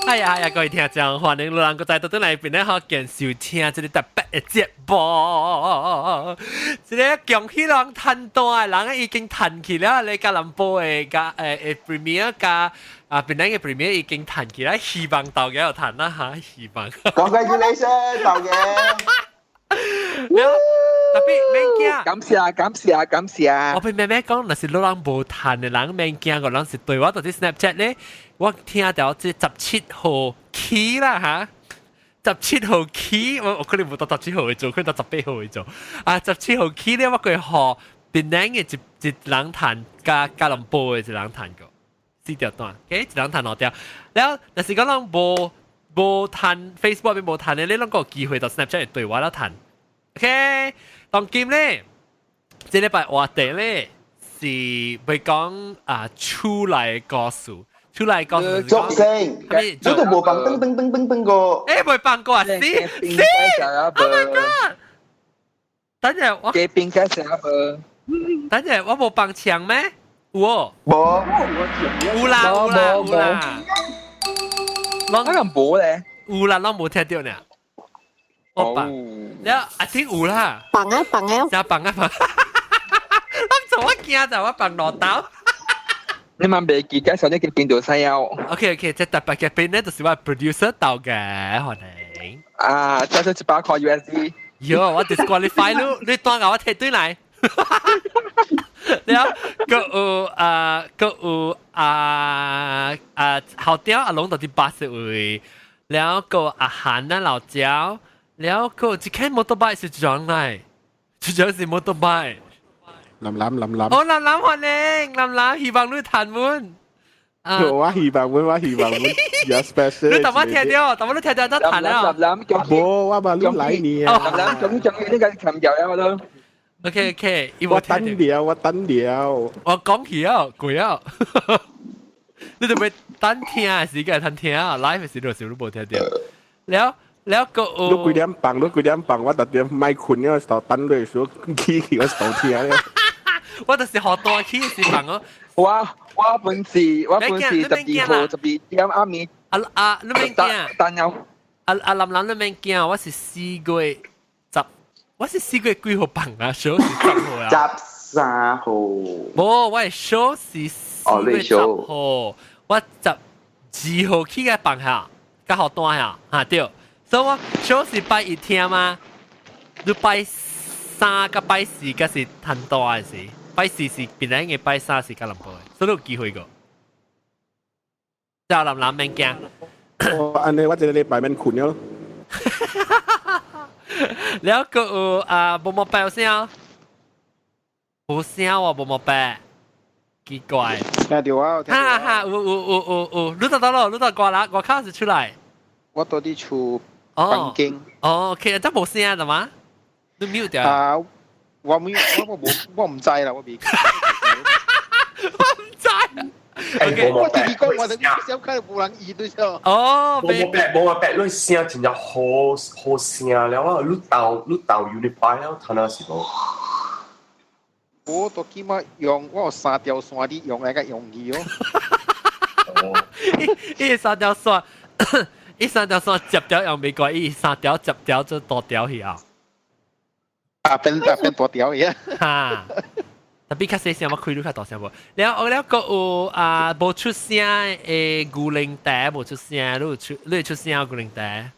哎呀哎呀，各位聽眾，歡迎兩個再到轉來邊咧，學見收聽這個特別的節目。這个恭喜人趁單的人已經趁去了，你吉隆坡的佮premier 佮啊檳城的 premier 已經趁去了，希望豆家有趁啦哈，希望。 Congratulations，豆家。了，特別免驚。感謝感謝感謝。我俾妹妹講，若是老人無趁的人免驚，個人是對我佇 Snapchat 咧，我聽到這17號起啦哈，十七號起，我可能無到十七號會做，可能到18號會做。啊，十七號起咧，我會予檳城的一人趁，佮吉隆坡的一人趁過，四條單，OK，一人趁兩條。了，若是講人無趁 Facebook 邊無趁的，你攏有機會到 Snapchat 對我來趁。OK，當今咧，這禮拜話題咧是會講啊厝內故事，厝內故事。作聲，你都無放噔噔噔噔噔過。欸，未放過啊？是是，Oh my god！等陣我嘉賓介紹無？等陣我無放槍咩？有哦，無，有啦有啦有啦。我敢無咧？有啦，攏無聽著呢。我放，了阿聽有啦。放啊放啊！就放啊放。我做我驚就我放落刀。你嘛袂記介紹你個邊度使哦？OK OK，這特別嘅邊咧，就是我 producer 豆嘅，可能。啊，加咗100塊 USD。喲，我 disqualify 你，你當我提對來。了，閣有啊，閣有啊啊，後雕阿龍到佇巴士位，了閣阿韓啊老焦，了閣一間摩托車是裝來，這張是摩托車。林林林林。哦，林林歡迎，林林希望你趁滿。我希望滿，我希望滿，有 special。你頭先聽著，頭先你聽著得趁了。林林，無，我嘛你來呢。林林，咁咁呢個琴掉啊，我都。 OK OK，我等了，我等了。我講起啊，攰啊。你特別等聽時間等聽啊，live 時就時都無聽著。了了個你幾點放？你幾點放？我特點賣困了，就等落時起去我就聽了。我就是學多起時放哦。我本是12號12點暗暝。啊啊，你免驚。等了。啊啊，林林你免驚，我是四月十，我是四月幾號放啊？show 是10號啊。13號。無，我的 show 是4月10號，我12號起個放下，較好單下，哈對。所以我 show 是拜一聽嗎？你拜三佮拜四佮是趁單的時，拜四是檳城的，拜三是吉隆坡的，所以有機會過。就林林免驚。我按呢，我這個禮拜免睏了。了閣有啊，無毛白有聲？無聲喎，無毛白，奇怪。聽著啊！哈哈，有有有有有，你到佗囉？你到外啦？外口是出來？我到佇厝房間。哦，OK，這無聲的嗎？你 mute 掉？啊，我冇，我無，我毋知啦，我未。我毋知。 OK，我直直講，我就小看無人議對錯。哦，無無白無白，你聲真正好好聲了啊！你鬥 unify 了，睇下是無？我都起碼用，我有三條線你用來個用去哦。伊三條線，伊三條線接條用袂過，伊三條接條就大條去啊。啊，變啊變大條去啊！哈。特別較細聲，我開你較大聲無？了後了閣有啊，無出聲的牛奶茶無出聲，你有出你會出聲牛奶茶？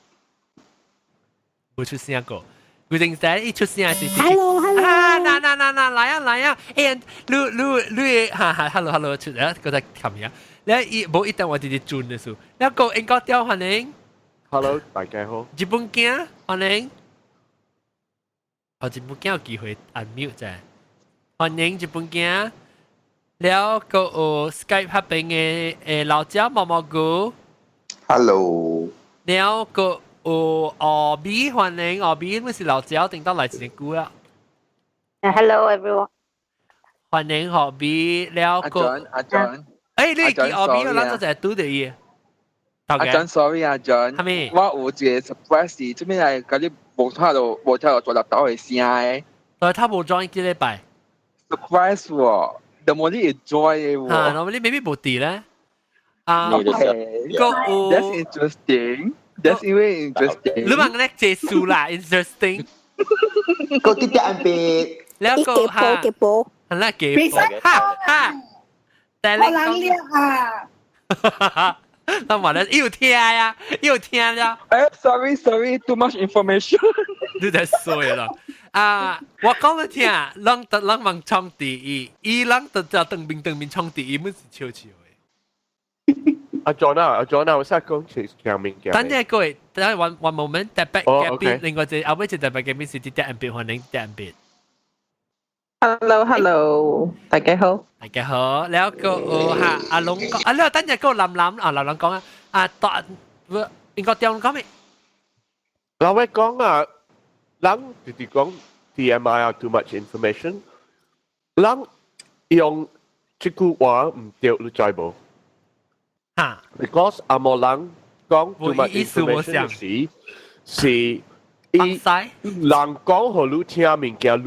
無出聲過。牛奶茶一出聲是 Hello hello 啊，嗱嗱嗱嗱來啊來啊！欸，你你你哈哈，hello hello 出來，閣再冚下。你伊無一定我直直轉的數。了個英國調歡迎。 Hello，大家好。日本囝歡迎。哦，日本囝有機會 unmute 者。歡迎日本囝。了閣有 Skype 彼邊的老椒毛毛菇。 Hello。了閣有奧比歡迎奧比，因為是老椒頂到來一個久啦。 Hello everyone。歡迎奧比，了閣阿 John，欸，你記奧比，我咱做一個拄著伊。阿 John，sorry 阿 John，係咪？我有一個 surprise，這邊係嗰啲無聽到大粒豆的聲的。對，他無 join 這禮拜。 surprise 喎，就冇你會 join 的喎。嚇，那你未必無佇咧。啊，個 That's interesting. That's very interesting. 你問咧結束啦，interesting。個啲啲人別，แล้ว個嚇，嘅波，係啦嘅波，哈哈。但我人掠啊！那話咧又聽呀，又聽了。誒，sorry sorry，too much information。你在衰啦！啊，我講你聽，人得人問創第一，伊人得就當面當面創第一，本是笑笑的。阿 John 啊，阿 John 啊，我識講其實物件。等下各位，等下 one moment，特別嘉賓，另外一後尾一特別嘉賓是啲特別歡迎特別。 Hello Hello，大家好。大家好，แล้ว個嚇阿龍講，啊，你等陣個林林啊，林林講啊，啊，大應該點講咩？老偉講啊，人直直講 TMI 啊，too much information。人用這句話毋對，你知無？嚇？Because 阿無人講 too much information 時是。伊人講予你聽物件，你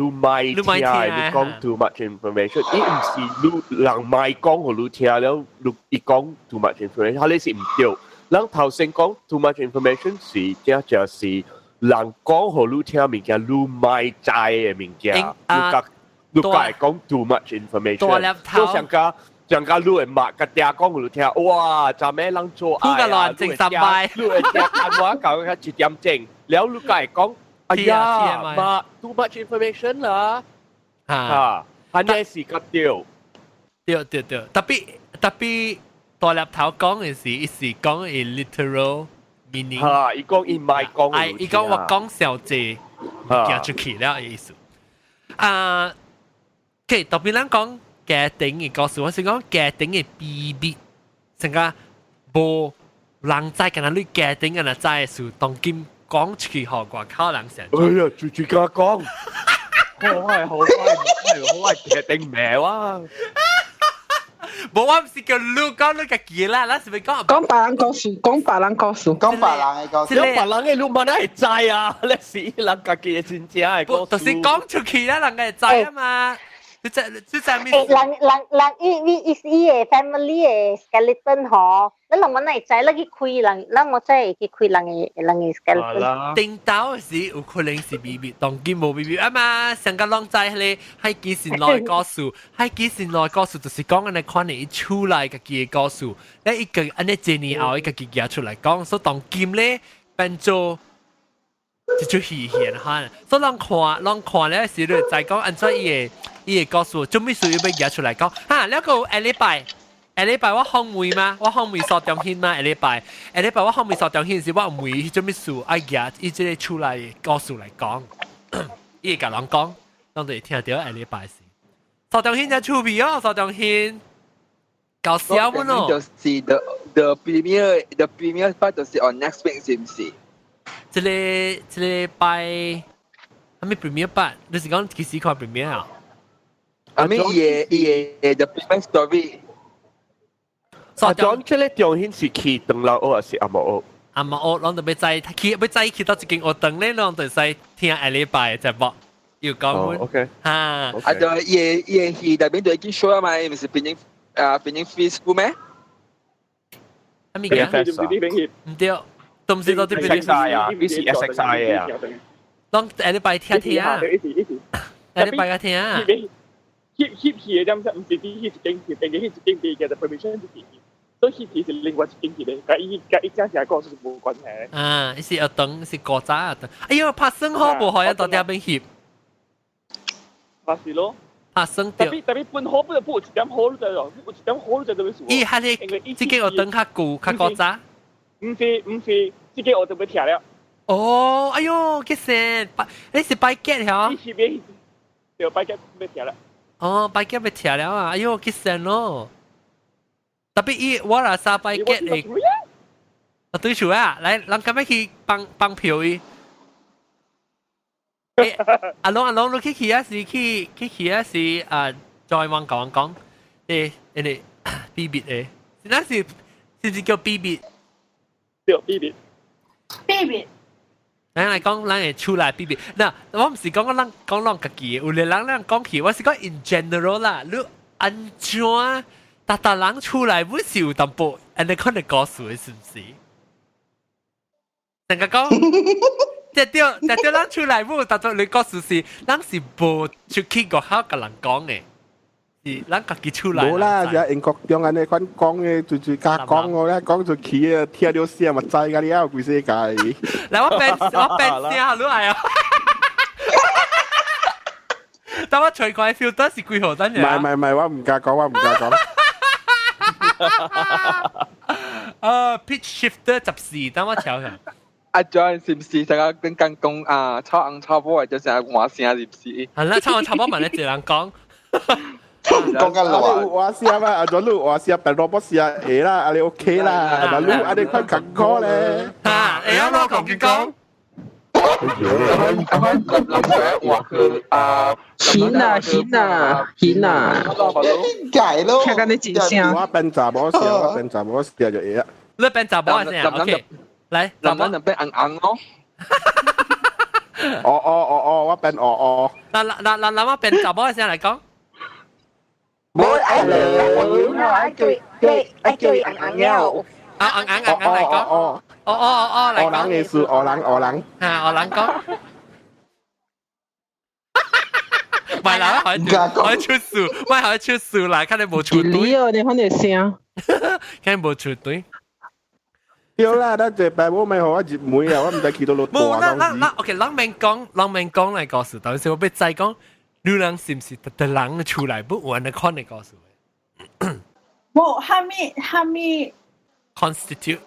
莫聽，你講 too much information。伊毋是你人莫講予你聽了，你伊講 too much information，佢你是毋對。人頭先講 too much information 是正正是人講予你聽物件，你莫知的物件，你甲你甲會講 too much information。都上加上加你會罵甲嗲講予你聽，哇！昨暝人做愛啊，亂正三擺，你會聽電話講較一點鐘。了你會講，哎呀，嘛 too much information 啦，啊，安呢是較對，對對對，特別特別大粒頭講的是，伊是講伊 literal meaning，哈，伊講伊莫講，哎，伊講我講小濟，行出去了的意思。啊，OK，特別咱講家庭的故事，我是講家庭的秘密，成個無人知，敢若你家庭敢若知的事，當今講出去予外口人成。哎呀，住住家講，好係好係好係家庭名哇！無，我毋是叫你講你家己啦，咱是欲講講別人故事，講別人故事，講別人的故事。講別人的你嘛哪會知啊？你是人家己的真正的故事。就是講出去啦，人會知啊嘛。你知你知咩？欸，人人人伊伊伊是伊的 family 的 skeleton 吼，你人我哪會知？你去開人，咱無知會去開人的人的 skeleton。頂頭時有可能是秘密，當今無秘密啊嘛。上個攏知彼個海基神來故事，海基神來故事就是講按呢款的伊厝內家己的故事，咧伊個按呢一年後伊家己舉出來講，所以當今咧變做一出戲現哈。所以人看人看咧時，你就知講按怎伊的伊的故事，做咩事要舉出來講？哈，那個下禮拜。下禮拜我訪問嘛，我訪問蘇中興嘛，下禮拜，下禮拜我訪問蘇中興時，我問伊做咩事愛舉伊這個出來故事來講，伊會共人講，攏就會聽著下禮拜是。蘇中興真趣味哦，蘇中興搞笑不喏？就是 the premiere part 就是 on next week 是毋是？這個這個禮拜，啥物 premiere part？你是講幾時看 premiere 啊？ I mean 伊的伊的 the premiere story。阿 John 這個中興是去長老學還是紅毛學？紅毛學，攏就欲知，去欲知去佗一間學堂咧，攏就使聽下禮拜的節目。又講，OK，哈，啊，就伊的伊的戲內面就已經 show 啊嘛，毋是變成啊變成 free school 咩？啊物件？毋對，都毋是都啲變 SXI 啊，你是 SXI 啊？攏下禮拜聽聽啊，下禮拜聽啊。翕翕戲的點毋是佇彼一間翕，變彼一間佇叫做 permission 一間翕，所以翕戲是另外一間翕的，佮伊佮伊正正故事是無關係。啊，伊是學堂，是古早學堂。哎喲，拍算好無可以到遐邊翕？嘛是咯。拍算特別特別本好本本有一點好，你知無？有一點好，你知做咩事？伊彼個這間學堂較舊，較古早。毋是毋是，這間學堂欲拆了。哦，哎喲，結線，你是擺結嗬？伊翕的，對，擺結欲拆了。哦，擺結欲拆了啊！哎喲，結線咯。特別伊我若三擺結的，啊對厝啊，來，人今日去幫幫票伊。阿龍阿龍，你去去啊是去去去啊是啊，再問講講，誒，你秘密的，那是是毋是叫秘密？對，秘密。秘密。咱來講，咱會厝內秘密。嗱，我毋是講講咱講咱家己的，有的人咱講起，我是講 in general 啦。你按怎，逐逐人厝內本是有淡薄，按呢款的故事是毋是？成個講，這對這對，咱厝內母，當做你故事是，咱是無出去外口共人講的，是咱家己厝內。無啦，就英國中按呢款講的，就是加講我咧，講出去啊，聽著聲嘛知㗎了，規世界。來，我變聲落來啊！等我隨塊 filter 是幾號等陣？唔係唔係唔係，我唔敢講，我唔敢講。啊，pitch shifter 14，等我調下。阿 John 是唔是大家跟講講啊？炒紅炒波就成換聲是唔是？係啦，炒紅炒波問你一人講。講緊落話聲嘛，阿 John 你話聲，但蘿蔔聲會啦，阿你 OK 啦，阿你阿你快講講咧。嚇，會啊，我講佢講。顯啊顯啊顯啊！解咯，聽緊你真聲。我變查某聲，我變查某聲就會啊。你變查某聲，OK。來，男人就變紅紅咯。哦哦哦哦，我變哦哦。嗱嗱嗱嗱，嗱我變查某聲來講。冇，我叫叫叫紅紅了。啊，紅紅紅紅來講。哦哦哦哦，來講。學人嘅事，學人學人。嚇，學人講。唔係啦，可以出事，唔係可以出事啦，看你無出隊。哦，你看你聲，看你無出隊。對啦，咱這擺我咪予我入門啊，我毋知去到落大無，咱咱咱，OK，人免講，人免講來故事，但是我欲知講，你人是毋是特特人厝內不有按呢款的故事？無，蝦米蝦米 constitute。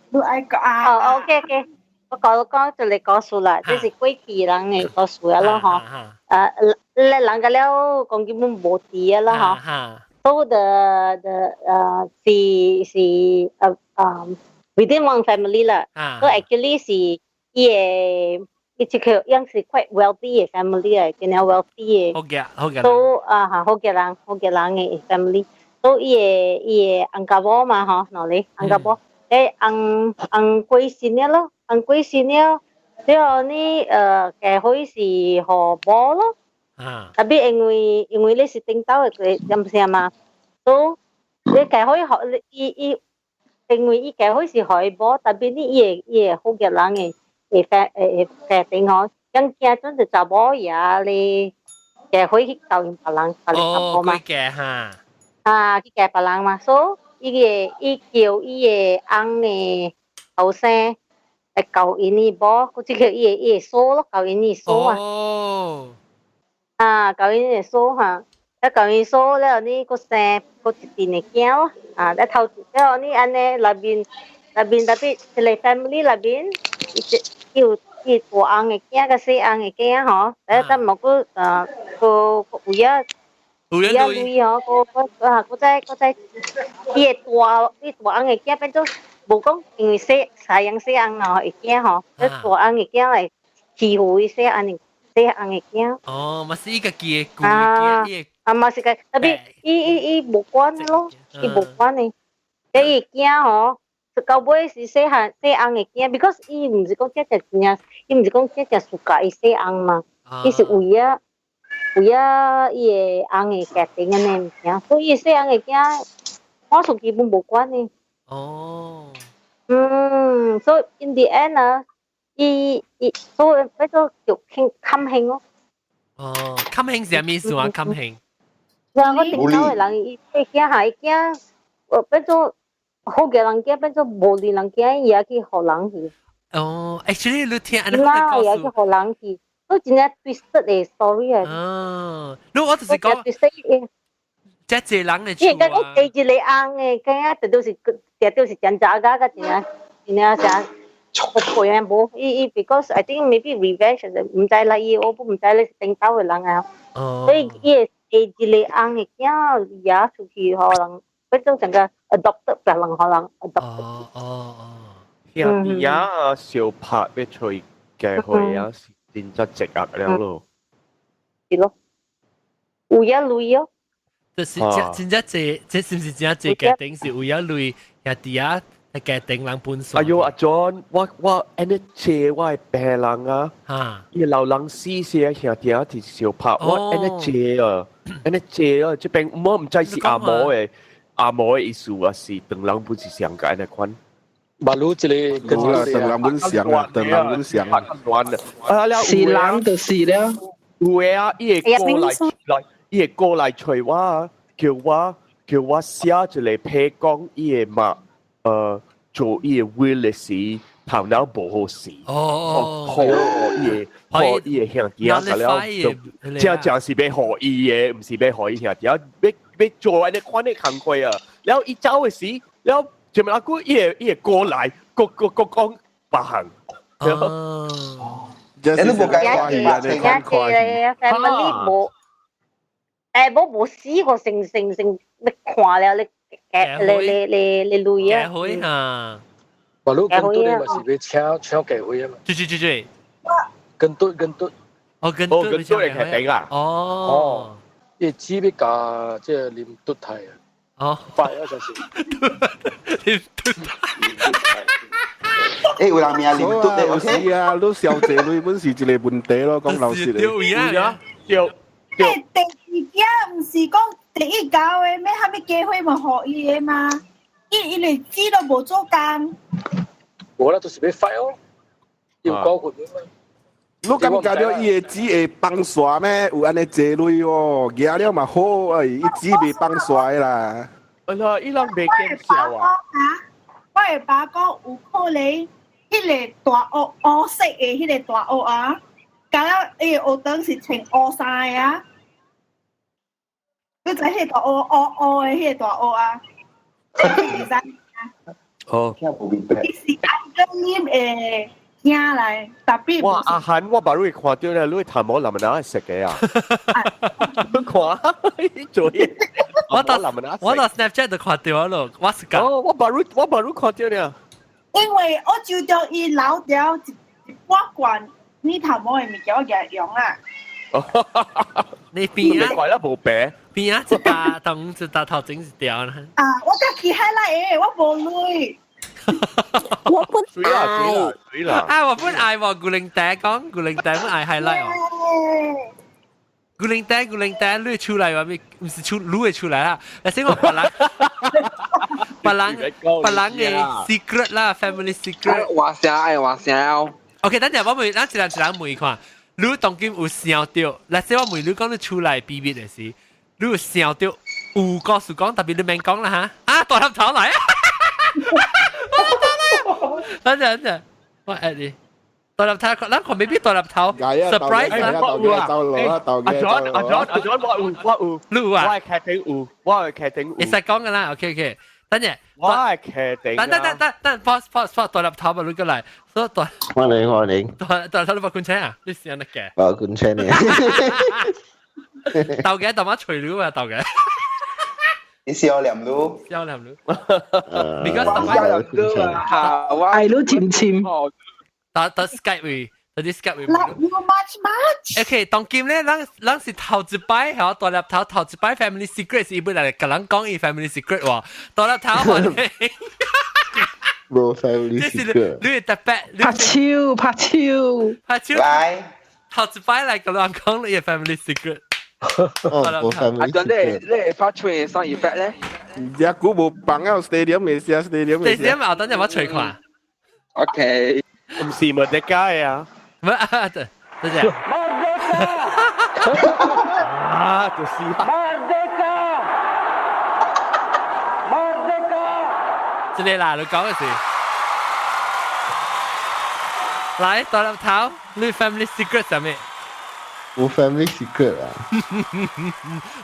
你愛講啊？哦，OK OK，我講講一個故事啦，這是過去人的故事啊咯，嗬。你人個了講根本無佇啊啦，嗬。So the 是within one family 啦。So actually 是伊個伊這個樣是 quite wealthy 的 family 啊，真係 wealthy 的。好嘅，好嘅。 So 啊哈，好嘅人，好嘅人的 family。So 伊個翁家某嘛，嗬，喏咧，翁家某，翁翁過身了咯，翁過身了，之後呢，嫁伙是予某咯。啊。 Tapi 因為你是頂兜的個，點聲嘛，so 你嫁伙予伊伊，因為伊嫁伙是予伊某，tapi 呢伊個好嘅人的會家庭吼，咁驚陣就查某爺咧嫁伙去交𪜶別人，別人查某嘛。哦，嫁哈。啊，去嫁別人嘛，所以伊個伊叫伊個翁的後生來交𪜶的某，佮這個伊個嫂咯，交𪜶的嫂啊。哦。啊，交𪜶的嫂哈，啊交𪜶嫂了呢，閣生閣一陣的囝咯，啊，了頭了呢按呢內面特別一個 family 內面，伊有伊大翁的囝佮細翁的囝吼，了等無閣閣有影。有影鐳吼，閣閣啊，閣再閣再，伊個大伊大翁的囝變做無講，因為細細翁細翁吼會囝吼，大翁的囝來欺負伊細翁的細翁的囝。哦，嘛是伊家己的舊的囝，啊，嘛是個，特別伊無管咯，伊無管的，伊囝吼，到尾是細漢細翁的囝，because 伊毋是講真正真正，伊毋是講真正 suka 伊細翁嘛，伊是為啊。為啊，伊個翁的家庭按呢物件，所以細翁的囝，我屬基本無關的。哦。嗯，所以 in the end 啊，伊所以變做就輕襟興咯。哦，襟興是啥物意思啊？襟興。我頂頭的人，伊囝哈，伊囝，變做好嘅人囝，變做無理人囝，伊也去予人去。哦，actually 你聽按呢個伊也去予人去。都真正 twisted 的 story 啊！哦，你我就是講，這濟人的厝啊。伊講第一個翁的，囝仔都是，都是真雜個，個真正真正啥，個樣無，伊伊 because I think maybe revenge，毋知啦，伊我不毋知咧是頂兜的人啊。哦。所以伊會第一個翁的囝也出去予人，變做成個 adopted 別人予人 adopt。哦哦哦。兄弟啊，小拍欲揣嫁伙啊！真正積壓了咯，是咯，有影鐳哦。就是真真正濟，這是毋是真正濟家庭是為咗鐳兄弟啊，家庭人本身。哎喲，阿 John，我按呢借我的病人啊，伊老人死時兄弟啊，就是相拍，我按呢借啊，按呢借啊，這邊我毋知是阿某的，阿毛的意思啊是唐人本是上個那款。馬路這個冇啦，唐人本上啊，唐人本上啊。啊，是人就是了。有的啊，伊會過來來，伊會過來揣我，叫我寫一個批講，伊會嘛，做伊個 will 的時，頭腦無好勢。哦，好伊個，好伊個兄弟啊，了，正正是欲予伊的，毋是欲予伊兄弟啊，欲做按呢款的工課啊。了伊走的時，了前面阿久伊會過來，閣閣閣講別項。哦。你都無解歡喜啊！你講 family 無，無死過成成成，你看了你你你你你累啊！會啊！話你跟隊你咪是欲請請機會啊嘛？對對對對。跟隊跟隊。哦，跟隊跟隊嚟決定啊！哦哦，伊只欲共這個啉拄太啊！哦，快啊，就是。啉拄太。欸，有人名啉拄的，是啊，你小姐女本是一個問題咯，講老實的。對啊，對。欸，第二件毋是講第一交的，咩啥物機會嘛，予伊的嘛？伊伊連紙都無做工。無啦，就是欲 fight 哦，要講佢嘛。你感覺著伊的紙會放煞咩？有按呢濟鐳哦，舉了嘛好，哎，伊紙袂放煞的啦。哎呀，伊人袂見笑啊！我的爸講有可能，彼個大烏烏色的彼個大烏啊，敢若伊個學堂是穿烏衫的啊，你知彼個大烏烏烏的彼個大烏啊？你知？哦，伊是按個啉的囝來，特別。哇！阿韓，我把你看到咧，你頭毛林哪食嘅啊？你看，做嘢。我到 Snapchat 就看到咯，我是講。哦，我把你看到咧。因為我就著伊留掉一半罐你頭毛的物件，我舉來用啊。你邊啊？怪啦，無白。邊啊？一打當一打頭前一條啦。啊！我家己海來的，我無鐳。我本愛。啊！我本愛喎，古靈嗲講，古靈嗲本愛 highlight 哦。古靈嗲古靈嗲，你出來話咩？毋是出，你會出來啦。嚟先我別人，別人，別人的 secret 啦，family secret。話聲愛話聲哦。 OK，等陣我問，咱一人一人問看，你當今有想著？嚟先我問你講你出來秘密的時，你有想著有故事講，特別你免講啦嚇。啊，大粒頭來啊！等陣等陣，我 add 你。大粒頭，咱看未必大粒頭。surprise 啦！阿 John 阿 John 阿 John，我有我有，你有啊？我係確定有，我係確定有。會使講噶啦，OK OK。等陣，我係確定。等等等等等，pause pause pause，大粒頭嘛，你過來。所以大。歡迎歡迎。大大粒頭你無困醒啊？你是按呢嘅？無困醒呢。豆嘅豆媽除了啊，豆嘅。你笑臉嚕，笑臉嚕。你講笑臉啊！我愛你深深。打打 Skype 位，打啲 Skype 位。 Love you much much。 OK，當今咧，咱咱是頭一擺，嚇，大粒頭頭一擺 family secret 是伊本來共人講伊 family secret 喎，大粒頭話咧。無 family secret。你特別。拍手拍手拍手。來，頭一擺來共人講你 family secret。哦，無 family 阿 John，你你發出嘅 sound effect 咧？只股無放啊，stadium 未試，stadium 未試。 stadium 後等陣我隨看。 OK。唔是麥迪加嘅啊？唔啊，對，多謝。啊，就是。這個啦，你講嘅是。來，大粒頭，你 family secret 啥物？無 family secret 啊？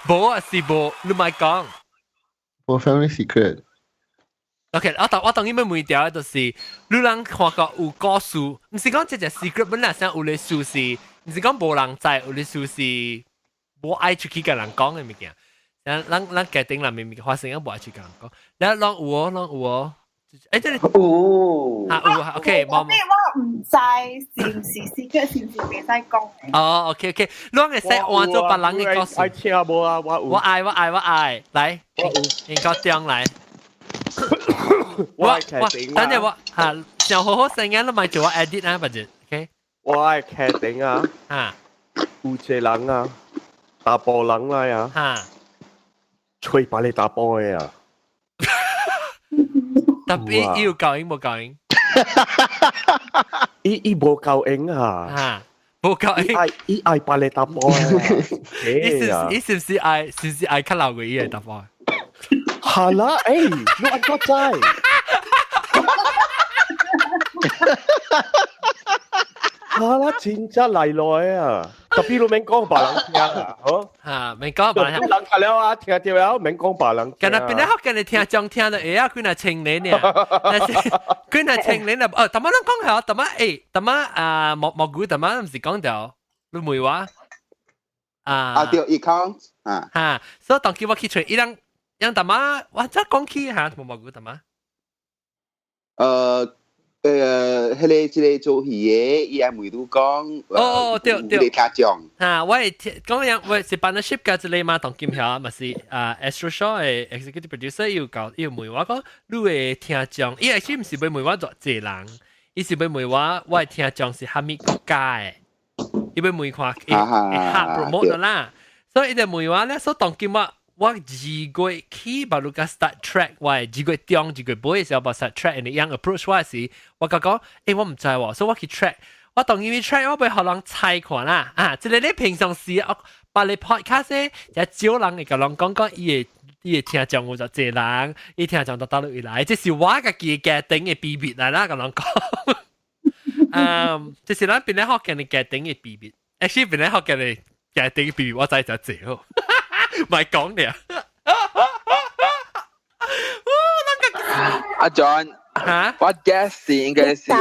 無啊，是無，你莫講。無 family secret。 OK，我當然欲問著就是，你人看過有故事，毋是講這隻 secret 本來想有咧事是，毋是講無人知，有咧事是無愛出去共人講的物件。咱咱咱家庭內面物件發生，無愛出去共人講。然後攏有哦，攏有哦。欸，這個有啊有，OK，我我毋知是毋是 secret，是毋是袂使講的。哦，OK OK，攏會使換做別人的故事。愛聽無啊？我有。我愛我愛我愛，來，應該中來。我我等陣我嚇，上好好聲音，你咪做我 edit 啊，或者 OK。我愛確定啊，啊，有一個人啊，查埔人來啊，嚇，吹把你查埔的啊。特別伊有夠應無夠應？伊伊無夠應啊！啊，無夠應。愛伊愛別个答案。伊是伊是毋是愛是毋是愛較老過伊个答案？係啦，欸，你按怎知？哈啦，真正來來啊！特別你免講別人聽啊，好嚇，免講別人聽。人了啊，聽著了，免講別人聽。今日邊咧學緊你聽講聽到會啊，幾若千年爾，但是幾若千年啦，哦，頭仔咱講下，頭仔欸，頭仔啊，莫莫古頭仔毋是講著，你問我啊？啊對，伊講啊，嚇，所以當今我去揣伊人，人頭仔我真講起嚇，莫莫古頭仔。彼个這个做戲的，伊也問你講，哦，對對，你聽講。嚇，我會聽講樣，我是 partnership 佮一个嘛，當今遐嘛是啊，Astro Shaw 的 executive producer 伊有教，伊有問我講，你會聽眾，伊其實毋是欲問我偌濟人，伊是欲問我，我的聽眾是啥物國家的，伊欲問看，會會較 promote 啦，所以伊就問我咧，所以當今我。我二月起把你個 start track，我二月中二月尾的時候把 start track，人哋樣 approach 我時，我甲講，欸，我毋知喎，所以我去 track，我當因為 track 我欲予人猜看啦，啊，這个你平常時我把你 podcast 咧，就少人會共人講講伊的伊的聽眾有偌濟人，伊聽眾佗佗位來，這是我家己家庭的秘密來啦，共人講，嗯，這是咱邊咧福建的家庭的秘密，actually 邊咧福建的家庭的秘密，我知誠濟好。唔係講你啊！阿 John，嚇，我 guess 是應該是，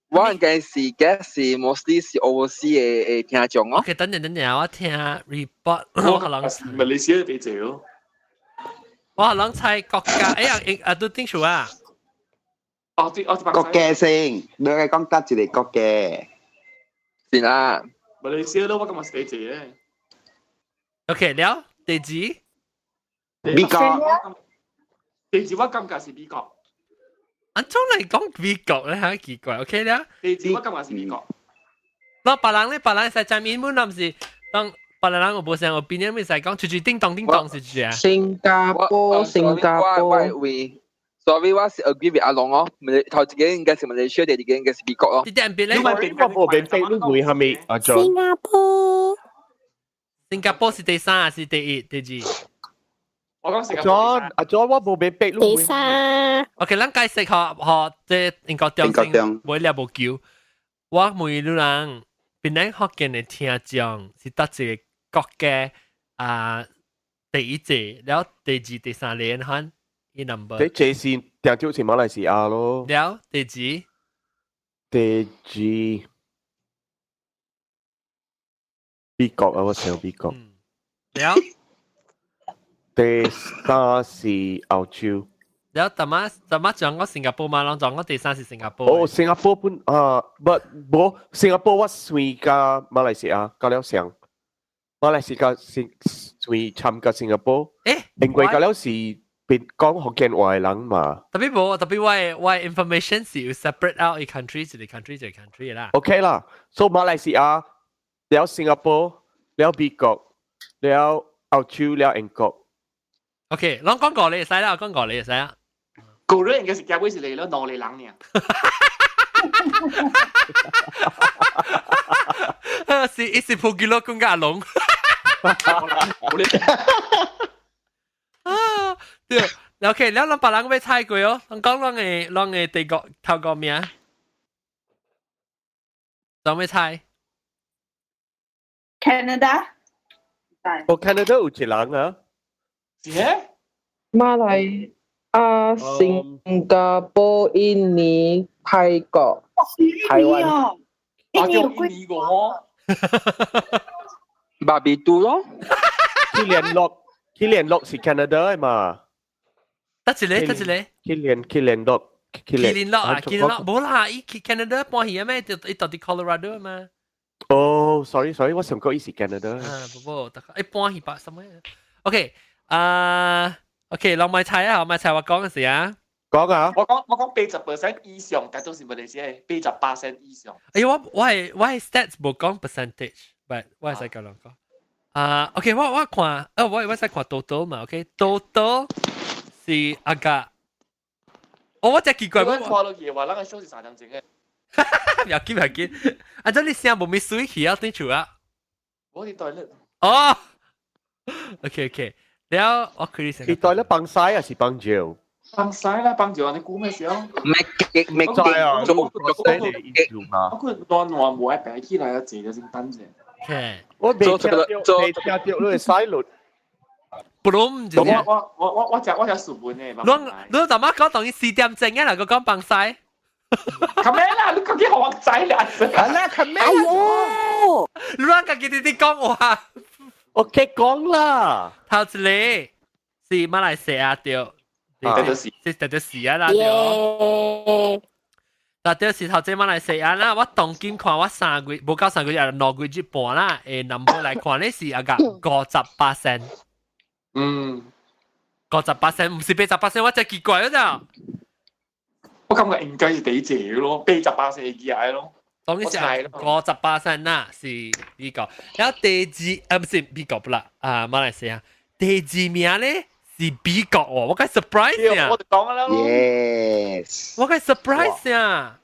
我應該是 guess 是 mostly 是 overseas 的的聽眾哦。 OK，等陣等陣，我聽 report，我可能馬來西亞比較咯。我可能猜國家，哎呀，啊都定數啊。哦，對，哦，國家先，你係講得一個國家。是啦。馬來西亞咯，我感覺是第一個。 OK，了，第二，美國。第二我感覺是美國。按怎來講美國咧，嚇奇怪。OK 了，第二我感覺是美國。那別人咧，別人使講英文，毋是當別人有無啥有邊樣，會使講，出去叮當叮當是住啊。新加坡，新加坡。 Sorry，我是 agree with 阿龍哦。頭一個應該是馬來西亞，第二個應該是美國咯。啲啲別咧，我無免逼你問蝦米阿 John。新加坡。新加坡是第三還是第一、第二？我講新加坡。 John，阿 John，我無免逼你。第三。 OK，咱解釋下，學這英國中心每粒無球。我問你人，邊咱福建的聽眾是佗一個國家啊？第一隻，了第二、第三個看伊 number。第一是定就是馬來西亞咯。了第二，第二美國啊，我想美國。了。第三是澳洲。了，頭仔頭仔講過新加坡嘛，攏講過第三是新加坡。哦，新加坡本啊，不無新加坡我算佮馬來西亞佮了上，馬來西亞是算參加新加坡。欸，因為佮了是變講福建話的人嘛。特別無，特別我的 information 是有 separate out 一 country 一個 country 一個 country 啦。 OK 啦，所以馬來西亞了新加坡了美國了澳洲了英國。 OK，攏講過你會使啦，講過你會使啦。個人應該是結尾是嚟了兩個人爾。是伊是普吉洛講甲阿龍。啊，對，OK，了咱別人欲猜過哦，咱講咱的咱的第個頭個名，怎欲猜？Canada。哦，Canada 有一人啊。是咩？馬來亞、新加坡、印尼、泰國、台灣。印尼有幾個哦？巴比杜咯。去聯絡，去聯絡是 Canada 嘛？得一個，得一個。去聯去聯絡，去聯絡啊！去聯絡，無啦，伊去 Canada 搬去咩？伊到佇 Colorado 嘛？哦，sorry sorry，我想講伊是 Canada。啊，無無，伊搬去吧？什麼？OK，啊，OK，人莫猜啊，莫猜我講的是啊。講啊！我講80% 以上，但都是馬來西亞88%以上。哎，我我的我的 stats 無講 percentage，but 我會使共人講。啊，OK，我我看，啊，我我使看 total 嘛，OK，total 是阿個哦，我真奇怪，我拖落去話，咱個 show 是3點鐘嘅。唔要緊唔要緊，啊，這你聲無咪水去啊？對厝啊？我佇 toilet。哦，OK OK，了我可以佢 toilet 放屎還是放尿？放屎啦，放尿你估咩時候？咩激咩激啊？做做做我佢暖暖無愛白起來啊，坐就先等者。我未聽到，未聽到你嘅屎律。不攏我我我我我食我食素本嘅。你你頭媽講等於4點鐘啊，嗱個講放屎。咁咩啦？你究竟學仔啦？係啦，咁咩？哎喲！你啷個記得你講話？OK，講啦。頭一個是馬來西亞對，對，對對是啊啦對。嗱，對是頭先馬來西亞啦，我當今看我3個月，無夠3個月，2個月半啦，誒，number 來看咧是啊個58%。58%唔是88%，我真奇怪啊咋。我感覺應該是第一隻咯，88%起來咯。當然是58%啦，是美國。然後第二啊，唔是美國不啦，啊馬來西亞。第二名咧是美國哦，我該 surprise 啊！我就講啦。 Yes。我該 surprise 啊！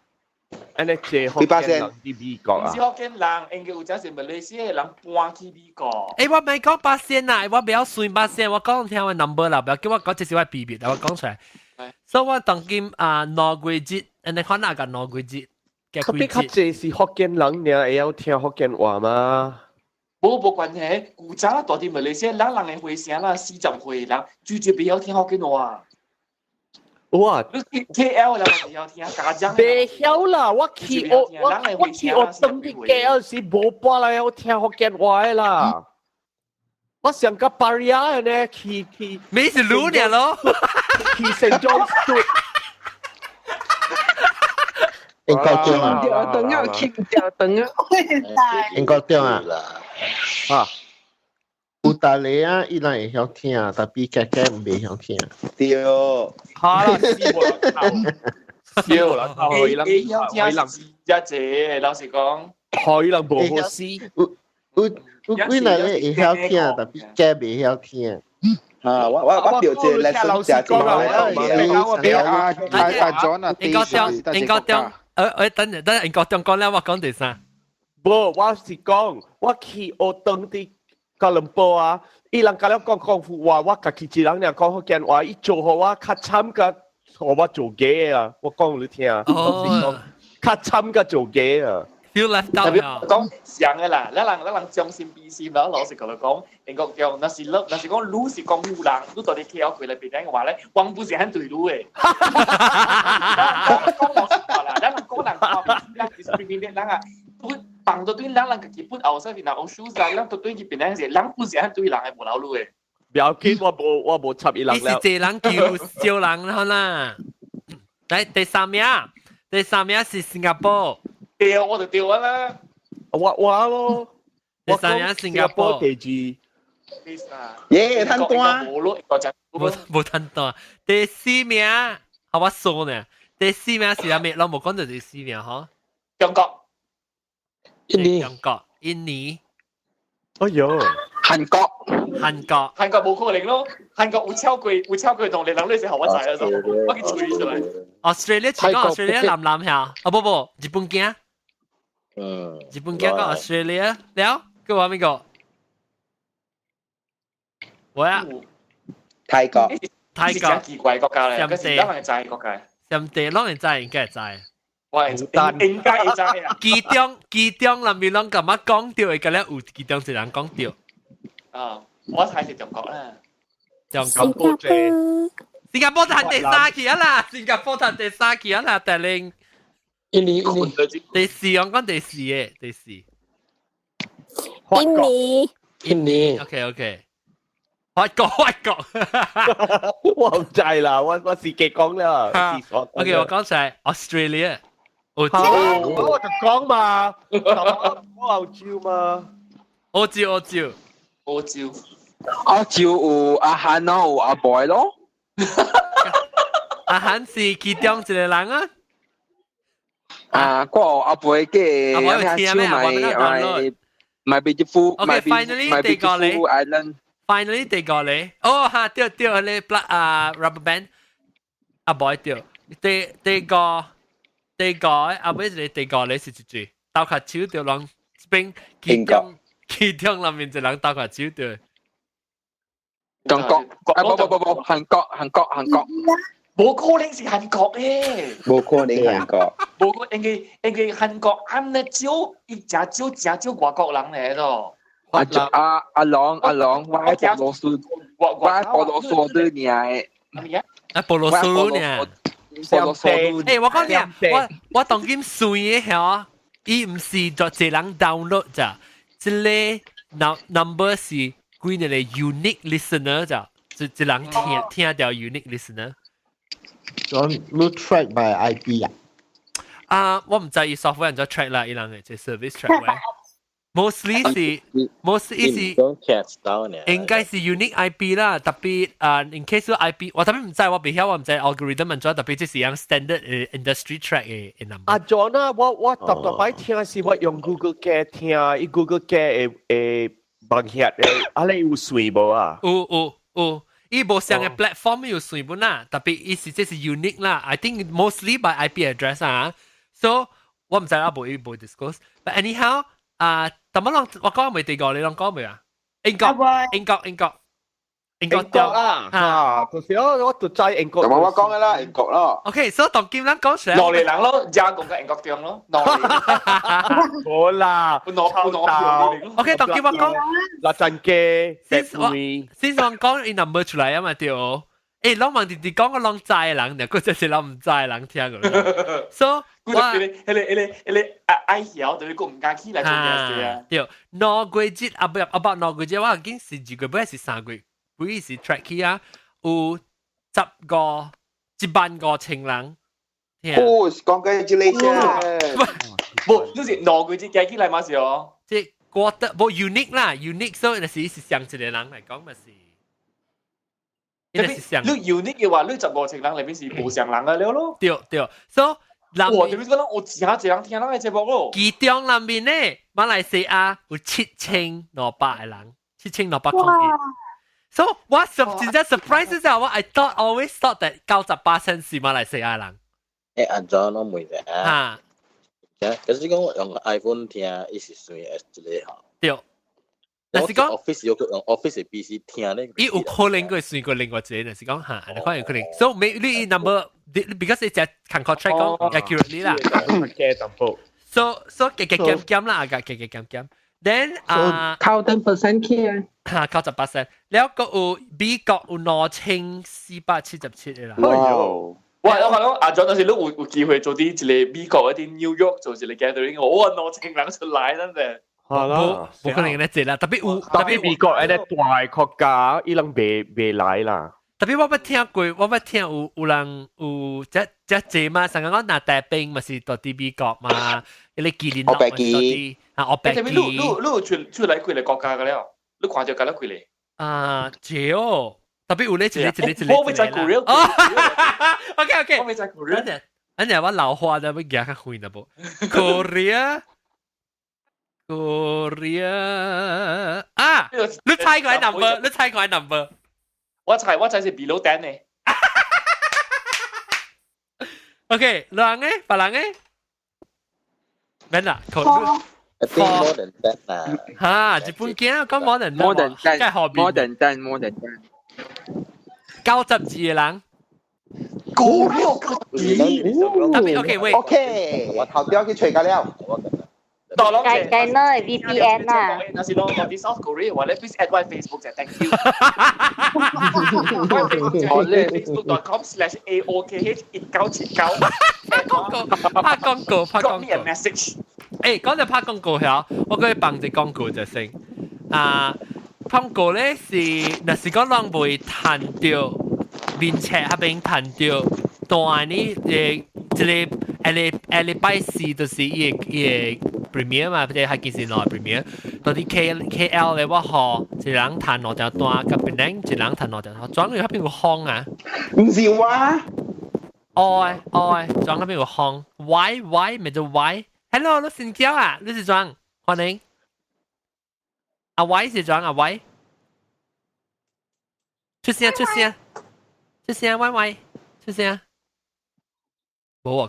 安尼這福建人佇美國啊？唔是福建人，應該有隻是馬來西亞人搬去美國。欸，我唔係講八仙啦，我不要算八仙，我講聽我 number 啦，不要叫我講這是我秘密，我講出來。所以我當今啊2個月，你看哪個兩個月？特別較濟是福建人爾會曉聽福建話嗎？無無關係，古早住佇馬來西亞，咱人的回聲啦，40歲人，絕對袂曉聽福建話。哇！你 KL 人袂曉聽，家長袂曉啦！我去我我我去我當去 KL 時無半人曉聽福建話的啦。我上個巴利亞呢，去去，咩是滷呢咯？去聖莊 Street。英國中啊！掉燈啊！掉燈啊！英國中啊！啊！有大利啊，伊人會曉聽，但比家家唔袂曉聽。對。哈啦，死無啦，死啦，會曉聽是真濟，老實講。可能無好死。有有有幾若個會曉聽，但比家袂曉聽。啊！我我我表姐來老師講啦，阿阿 John 啊，英國中，英國中，等陣等英國中講咧，我講第三。無，我是講，我去學當地吉隆坡啊，伊人甲了講廣府話，我家己一人爾講福建話，伊做予我較慘甲，予我做假啊！我講予你聽，我是講較慘甲做假啊。 Feel left out 特別講像的啦，咱人咱人將心比心，然後老實講來講，英國中，若是你，若是講你是廣府人，你到底 KL 過來檳城的話咧，我不是很對你的。講老實話啦，咱人講人看咱其實明明人啊，放到對咱人家己本後生然後學生，咱都對去檳城時，人不是很對人的無老路的。不要緊，我無我無插伊人了。你是濟人救少人啦啦。來第三名，第三名是新加坡。對，我就對啊啦。我我咯，第三名新加坡。第二。耶，趁單。無咯，無無趁單。第四名，好我數呢。第四名是啥物？攏無講到第四名嗬。中國。印尼。中國、印尼。哎喲。韓國。韓國。韓國無可能咯，韓國有超過有超過動力人，你是予我知啊，我去吹出來。 Australia 是講 Australia 南南下，啊不不，日本囝。嗯。日本囝講 Australia 了，閣有邊個？我啊。泰國。泰國。奇怪國家咧，嗰是咱人會知國家。上地攏會知，應該會知。我應應該會知啊。其中其中，內面攏感覺講著會，敢若有其中一人講著。啊，我猜是中國啦。中國。新加坡趁第三去啊啦，新加坡趁第三去啊啦，大玲。印尼印尼。第四，我講第四個，第四。印尼。印尼。 OK OK。法國法國。我唔知啦，我我自己講啦。 OK，我講出來 Australia。澳洲。我就講嘛，我澳洲嘛。澳洲澳洲。澳洲。澳洲有阿韓咯，有阿 boy 咯。阿韓是其中一個人啊。啊，我阿伯嘅阿伯有聽咩？阿伯買買 beautiful， OK，finally 第個咧 island。 ，finally 第個咧，哦哈，對對，你 black 啊 rubber band，阿 boy 對，第第個第個後尾一個第五咧是一句，鬥較手著人這邊其中內面一人鬥較手著。中國啊，不不不不，韓國韓國韓國，無可能是韓國誒，無可能韓國，無可因為韓國按呢少，伊誠少誠少外國人嚟咯。阿阿阿郎阿郎，我喺俄羅斯，我喺俄羅斯對面嘅。啊，菠蘿酥呢？菠蘿酥。欸，我講你啊，我當今算嘅嚇，伊毋是就一人 download 咋，這個 number 是幾個 unique listener 咋，一一人聽聽著 unique listener。講你 track by IP 啊？啊，我毋知伊 software 按怎 track 啦，伊人嘅這 service track 喂。Mostly 是 mostly 是應該是 unique IP 啦，特別啊，in case IP，我特別毋知，我袂曉，我毋知 algorithm 按怎，特別這是樣 standard industry track 嘅 number。阿 John 啊，我特特擺聽是我用 Google 機聽，伊 Google 機嘅嘅網頁嘅，啊你有算無啊？有有有，伊無相嘅 platform 有算本啦，特別伊是這是 unique 啦，I think mostly by IP address 啊，so 我毋知啦，無伊無 disclose，but anyhow 啊，但乜攏我講未第個，你攏講未啊？英國，英國，英國，英國英國啊，嚇！就是我我就知英國。同埋我講嘅啦，英國咯。 OK，所以當今咱講出來，攞嚟人咯，加講個英國中咯，攞嚟。好啦，攞攞 OK，當今我講，嗱陣機，先我先我講伊 number 出來啊嘛對。欸，攏問弟弟講個攏知的人，若個就是攏毋知的人聽過。所以我迄個迄個迄個愛愛曉，就是講毋敢起來做件事啊。對，兩個月啊，不啊不，兩個月我已經是2個月，還是3個月，幾時 track 起啊？有十個1.5萬人。哦，congratulations！無，就是兩個月加起來嘛是哦。這覺得無 unique 啦，unique 所以就是是上一個人來講嘛是。你 unique 嘅話，你15千人裏面是無上人嘅了咯。對對，所以哇，特別講我真濟人聽人嘅節目咯。其中裏面呢，馬來西亞有7200個人，7200空一。所以我真正 surprise 就我 I thought always thought that 98%是馬來西亞人。欸，按怎攏問者啊？可是講用 iPhone 聽，伊是算一個吼。對。若是講 Office 有用 Office 的 PC 聽咧，伊有可能會算過另外一個，若是講嚇，你可能可能，所以每你 number because 你只 contract 講 accurately 啦。嘅淡薄。 So 加加減減啦，加加加減減。Then 啊，扣 10% 起啊。嚇，98%。了個有美國有2477個啦。哇！我講阿 John 嗰時你有機會做啲一個美國一啲 New York 做一個 gathering，我2000人出來真係。係啦，冇可能咧，濟啦，特別有特別美國一個大國家，伊人袂袂來啦。特別我捌聽過，我捌聽有人有這這濟嘛，上個講拿大兵嘛是到佇美國嘛，迄個吉林嘛是到佇啊，烏白機。你你你出來幾個國家個了？你看著敢了幾個？啊，濟哦，特別有咧一個一個一個。我未在 Korea。 OK OK。我未在 Korea。等陣我老花的要行較遠啦無？Korea。Korea 啊！你猜過 number？你猜過 number？我猜是 below 10 呢。 OK，人咧，別人咧，免啦 I think more than that 啦。嚇，日本囝講 more than more than 10，more than 10，more than 10。 92個人。高了92。特別 OK，喂。 OK，我頭雕去揣個了。計計呢 VPN 啊。若是攞啲 South Korea 話咧，please add 我 Facebook 就 thank you。我咧 facebook.com/aokh1979。拍廣告，拍廣告，拍廣告。 Drop me a message。誒，講到拍廣告曉，我過去幫一廣告就先。啊，廣告咧是，若是講人袂趁著面冊彼邊趁著，大呢誒，這個下禮下禮拜四就是伊個 premiere 嘛，即係幾時來 premiere？到佇 KL 咧，我予一人趁兩條單，佮別人一人趁兩條單，轉去彼邊有風啊？毋是我。哦哦，轉彼邊有風，Y Y 咪就 Y。Hello，你新叫啊？你是裝？歡迎。阿 Y 是裝阿 Y。出聲出聲，出聲 Y Y 出聲。無啊，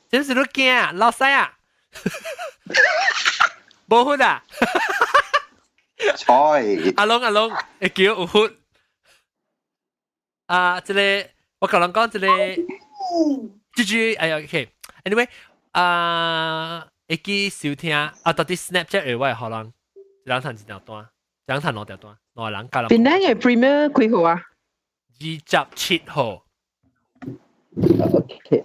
這是你驚老細啊？無血啊？菜。阿龍阿龍，會叫有血。啊，這個我甲人講這個，這句哎呀，OK，anyway，啊，會記收聽啊，到底 Snapchat 會我予人，一人趁一條單，一人趁兩條單，兩個人加人。檳城嘅 Premier 幾號啊？ 27號。 OK。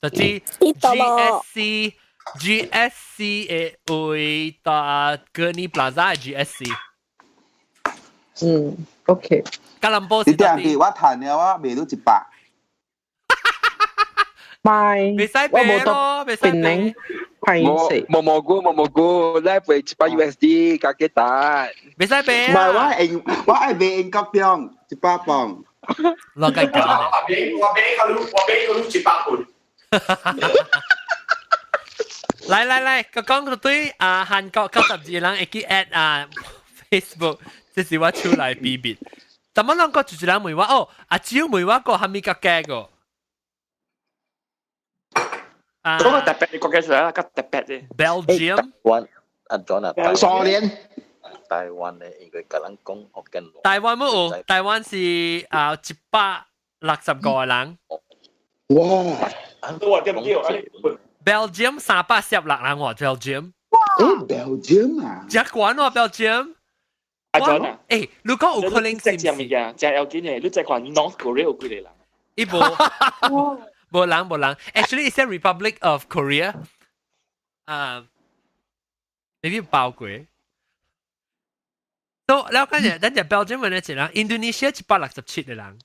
就是 GSC 嘅位到 Gurney Plaza 嘅 GSC。嗯，OK。吉隆坡你啲人我談了啊，賣到100。賣。袂使賣咯，袂使賣。歹勢。冇蘑菇冇蘑菇，你賠100 USD 加幾單？袂使賣唔係我係我係賣英國磅100磅。落計講。我俾我俾佢，我俾佢100半。來來來，我講到對啊，韓國92人會記 add 啊 Facebook，這是我手內秘密。怎麼啷個就是人問我哦，阿蕉問我個係咪國家個？啊，嗰個特別嘅國家出嚟啦，個特別嘅。 Belgium。灣阿 John 啊，蘇聯。台灣咧應該共人講福建話。台灣冇有，台灣是啊165個人。哇！都話對唔對？ Belgium 316人喎，Belgium。誒，Belgium 啊？真懸喎，Belgium。阿 John 啊，誒，如果有可能是隻物件，真要緊嘅，你再看 North Korea 有幾個人？伊無無人無人，actually it's a Republic of Korea。啊，maybe 包過。都了解者，咱隻 Belgium 嘅一人，Indonesia 167個人，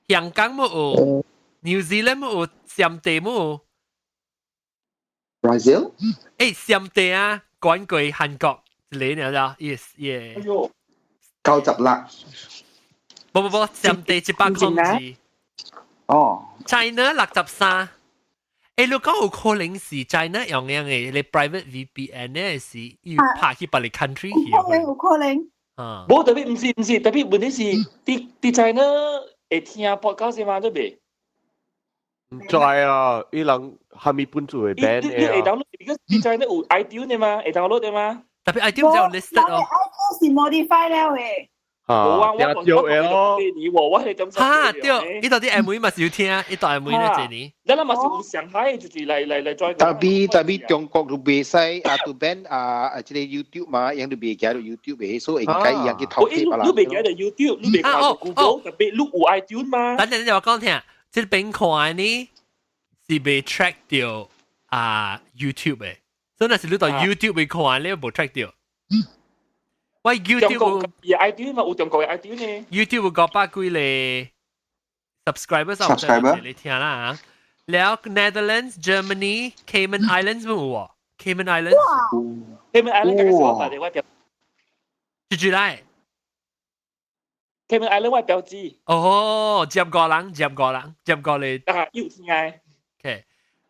香港冇有，New Zealand 冇有，暹地冇有。 Brazil？誒，暹地啊，趕過韓國一個你知道？Yes，yeah。 96。不不不，暹地102。哦。 China 63。誒，你講有可能是 China 用樣嘅，你 private VPN 咧是要拍去別個 country 去。有可能，有可能。啊。無特別毋是毋是，特別問題是，佇佇 China 會聽 podcast 嘛，對袂？毋知啊，伊人蝦米本做嘅 ban 你會 download，because 佇 China 有 iTunes 的嘛，會 download 的嘛。特別 iTunes 就 listed 哦。 iTunes 是 modify 了嘅。無啊，我聽到嘅咯。你我我係點？哈對，伊到底 M V 嘛是有聽，伊到 M V 咧這年。咱嘛是有上海，就是來來來再。特別特別中國都袂使啊，都 ban 啊啊，這個 YouTube 嘛，樣都袂寄到 YouTube 嘅，所以應該伊樣去偷貼啦。你袂寄到 YouTube，你袂看到 Google，特別你有 iTunes 嘛？等陣，我講聽，這邊看呢是被 track 到啊 YouTube 嘅，所以若是你到 YouTube 會看，你無 track 到。喂，YouTube 有 iTunes 嘛？有中國嘅 iTunes 呢？YouTube 有500幾個 subscribers， subscriber 你聽啦嚇。了 Netherlands、Germany、Cayman Islands 冇喎，Cayman Islands。 Cayman Islands 嘅我白我表。住住來。 Cayman Island 我標誌。哦，接個人，接個人，接個你。啊，有聽嘅。 OK。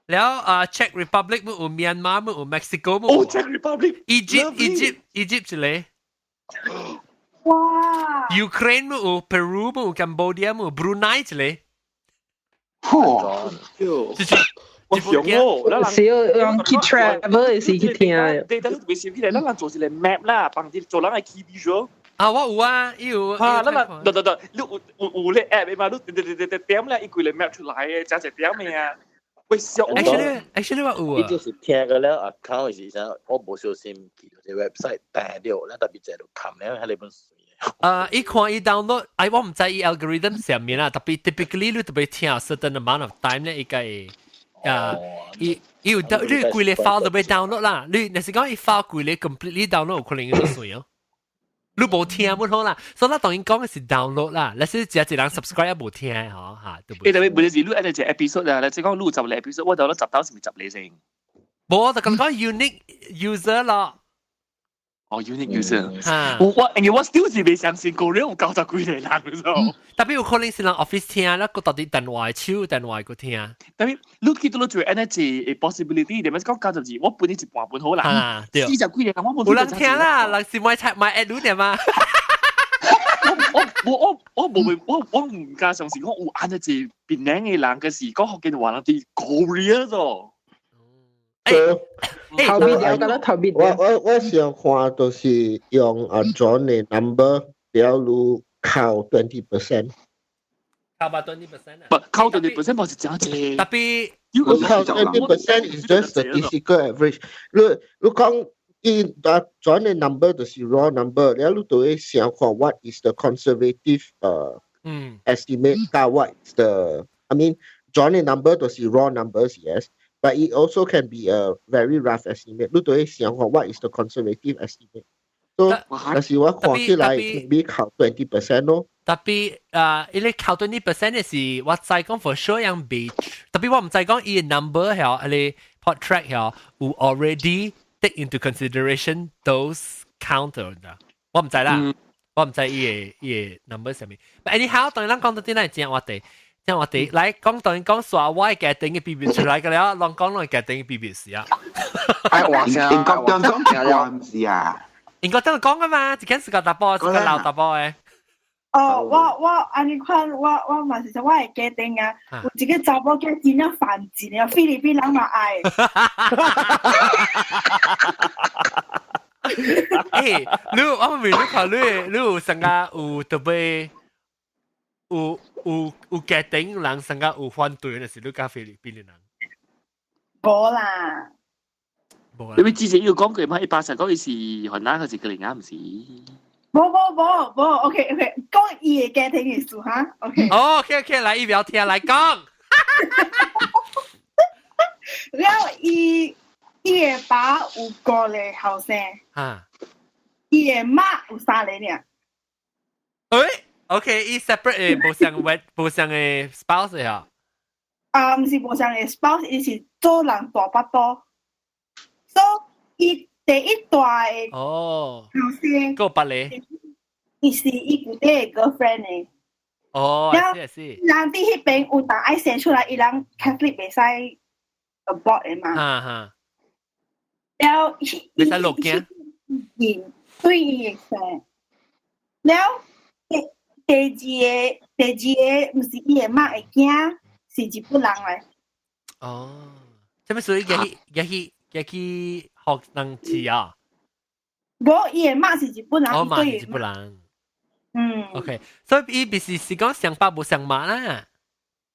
了啊，Czech Republic 冇有，Myanmar 冇有，Mexico 冇有。哦，Czech Republic。 Egypt，Egypt，Egypt 一個。哇！Ukraine 冇有，Peru 冇有，Cambodia 冇有，Brunei 一個。哇！就是我想哦，是用去 travel 時去聽。對，等你未想起來，咱人做一個 map 啦，幫啲做人嘅 key visual。啊，我有啊，有。啊，咱人，對對對，你有有有咧 app 嘛？你點點點點點咧，伊規個 map 出來嘅，真係點嘅啊！喂，笑。 Actually，actually 我有啊。伊就是聽個了 account 是啥，我無小心去個 website 訂了，咱特別在度看了，喺裡本水。啊，伊看伊 download，哎，我毋知伊 algorithm 上面啦，特別 typically 你特別聽 certain amount of time 咧，伊個會啊，伊伊有你規個 file 都欲 download 啦，你若是講伊 file 規個 completely download 有可能就算哦。你無聽冇好啦，所以咱當然講嘅是 download 啦，你是只一人 subscribe 無聽嗬嚇，對不對？特別問題是你按一個 episode 啊，你即講錄10個 episode，我 download 10刀是咪10個先？無，我就講講 unique user 咯。哦，unique user，我我因為我 still 是未相信個人有90幾個人咯。特別有可能是人 office 聽啦，個到底電話手電話個聽。特別你去到做按一個 possibility，點解講92，我本你一半本好啦。啊，對。40幾個人我有人聽啦，人是買菜買 add 你嘛。我我無我唔敢相信講有按呢一檳城的人嘅是講福建話人佇 Korea 咗。頭面了，敢若頭面我我我想看就是用阿 John 的 number，了你扣 20%。扣吧 20% 啊。不，扣 20% 無是真濟。特別你扣 20% is just statistical average。你你講伊阿 John 的 number 就是 raw number，了你就會想看 what is the conservative estimate 加 what is the I mean John 的 number 就是 raw numbers yes。But it also can be a very rough estimate。你都會想看 what is the conservative estimate。So，但是我看起來 maybe 扣 20% 咯。特別啊，伊咧扣 20% 的是我知講 for sure 樣未，特別我毋知講伊的 number 係伊 PodTrak 係有 already take into consideration those counter 我毋知啦，我毋知伊的伊的 number 啥物。But anyhow，當然咱講到啲咱正話題。聽我哋來講，當然講說我嘅家庭嘅秘密出來個了，攏講攏家庭嘅秘密事啊。哎，話聲，英國中講話唔是啊？英國中講噶嘛，一間是個大波，一個老大波嘅。哦，我我按呢款，我我嘛是說我的家庭啊，有一個查某囝真正犯賤啊，菲律賓人嘛愛。欸，你我問你看你，你有成個有特別有有有家庭人成個有反對的是你佮菲律賓的人？無啦。無啦。你之前有講過嘛？伊爸實講伊是雲南，還是格林啊？毋是？無無無無，OK OK，講伊的家庭的事哈，OK。哦，OK OK，來，伊不要聽，來講。了伊伊的爸有五個後生，伊的媽有三个爾。欸，OK，伊 separate 的無相 wed 無相的 spouse 啊？啊，毋是無相的 spouse，伊是做人大腹肚，所以伊第一大的後生，閣別个，伊是伊舊底的 girlfriend 的。哦，是是。人佇彼邊有當愛生出來，伊人 Catholic 袂使 abort 的嘛。哈哈。了，袂使落驚。對伊會生。了，第第二个，第二个毋是伊的媽的囝，是日本人來。哦，這麼屬於入去入去入去學人字啊？無，伊的媽是日本人。哦，媽是日本人。嗯。 OK，所以伊不是是講相爸無相媽啦。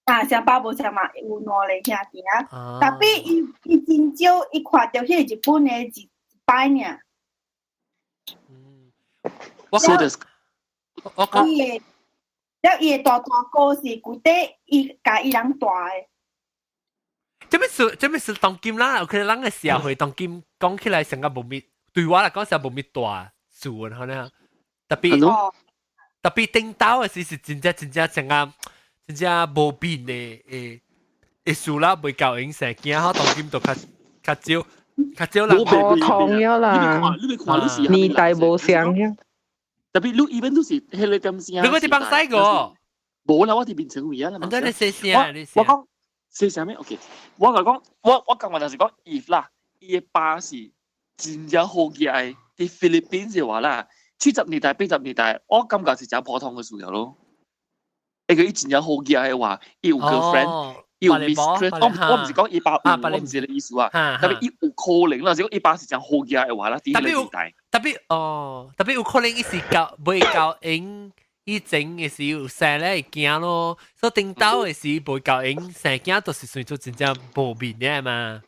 啊，相爸無相媽有兩个兄弟啊。特別伊伊真少，伊看著彼個日本的一擺爾。嗯。我我講。伊的，了伊的大大哥是舊底伊共伊人帶的。這物事這物事當今啦，有可能咱的社會當今講起來成個無咪，對我來講是無咪大事，可能特別特別頂到的時是真正真正成個真正無變的的的事啦，袂夠影生囝，嗬，當今就較較少較少人。無同了啦，年代無相了。特別你 even 都是彼个點聲。你講佇放西個？無啦，我佇檳城位啊啦。你細聲，你我講細聲咩？OK，我共講，我我感覺就是講，if 啦，伊的爸是真正好額的，佇菲律賓的話啦，70年代、80年代，我感覺是誠普通的事咯。欸，佢伊真正好額的話，伊有 girlfriend，伊有 mistress，我我毋是講伊爸有，我毋是這个意思啊。特別伊有可能啦，是講伊爸是誠好額的話啦，佇彼个年代。特別哦，特別有可能伊是交袂交𪜶以前的時有生咧會驚咯，所以頂到的時袂交𪜶生囝，就是算做真正無面的嘛。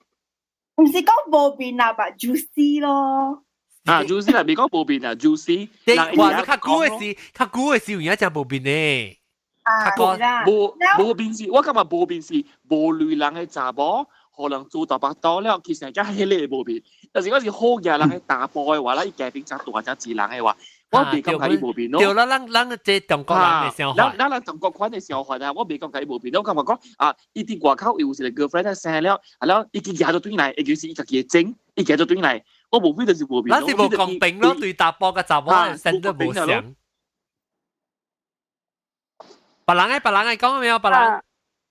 毋是講無面啦，吧，juicy 咯。啊，juicy 啦，袂講無面啊，juicy。哇，你較久的時，較久的時有影誠無面的。啊，無無面是，我感覺無面是無類人的查某，予人做大腹肚了，其實才彼个無面。但是我是好額人的查埔的話啦，伊家庭誠大誠濟人的話，我袂感覺伊無面咯。對啦，咱咱這中國人的想法。咱咱咱中國款的想法啊，我袂感覺伊無面。我感覺講啊，伊佇外口有一個 girlfriend 生了，啊了，伊去舉做轉來，尤其是伊家己的種，伊舉做轉來，我無非就是無面。咱是無公平咯，對查埔佮查某生得無相。別人的別人的講沒有？別人。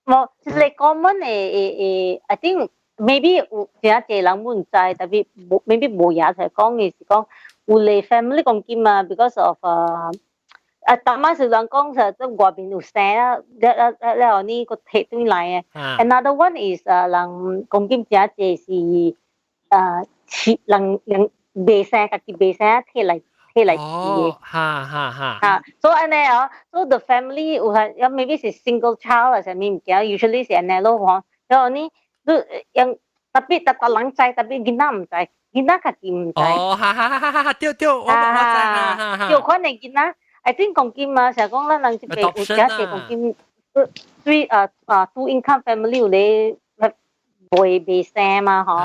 無，就是講阮的的的，I think maybe 有真濟人毋知，特別無 maybe 無爺出來講的是講有個 family 講緊嘛，because of 啊，逐擺是人講說，這外面有生啦，了了了了，你個提轉來的。Another one is 啊，人講緊真濟是啊，飼人人袂生，家己袂生，提來提來飼的。哈哈哈。啊，所以按呢哦，so the family 有係，有 maybe 是 single child 啊，啥物物件，usually 是按呢咯吼。然後你你用特別逐逐人知，特別囡仔毋知，囡仔家己毋知。哦，哈哈哈哈哈，對對，我我知哈哈。有款的囡仔。I think 講金嘛，成日講咱人這邊有誠濟講金，對啊啊 two income family 有咧袂袂生嘛吼，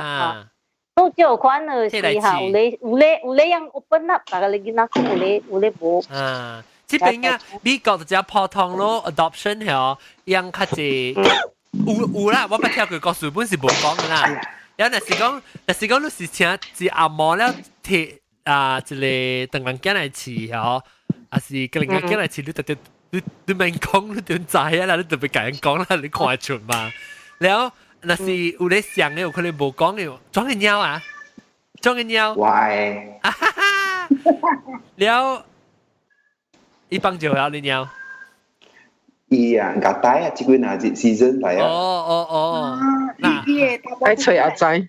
都這款的是哈，有咧有咧有咧樣 open up，大家你囡仔講有咧有咧無。啊，這邊啊，美國就只普通咯，adoption 嗬，樣較濟有有啦，我捌聽過故事本是無講的啦。有若是講，若是講你是請一阿嬤了提啊一個唐人囝來飼嗬。啊是個人家來飼，你特別你你免講，你點知啊啦？你特別共人講啦，你看得出嘛？了，若是有咧想的，有可能無講的，裝個貓啊，裝個貓。喂。啊哈哈！了，伊幫助了你貓。伊啊，夾帶啊，這幾若是 season 來啊。哦哦哦。嗱，愛揣阿仔。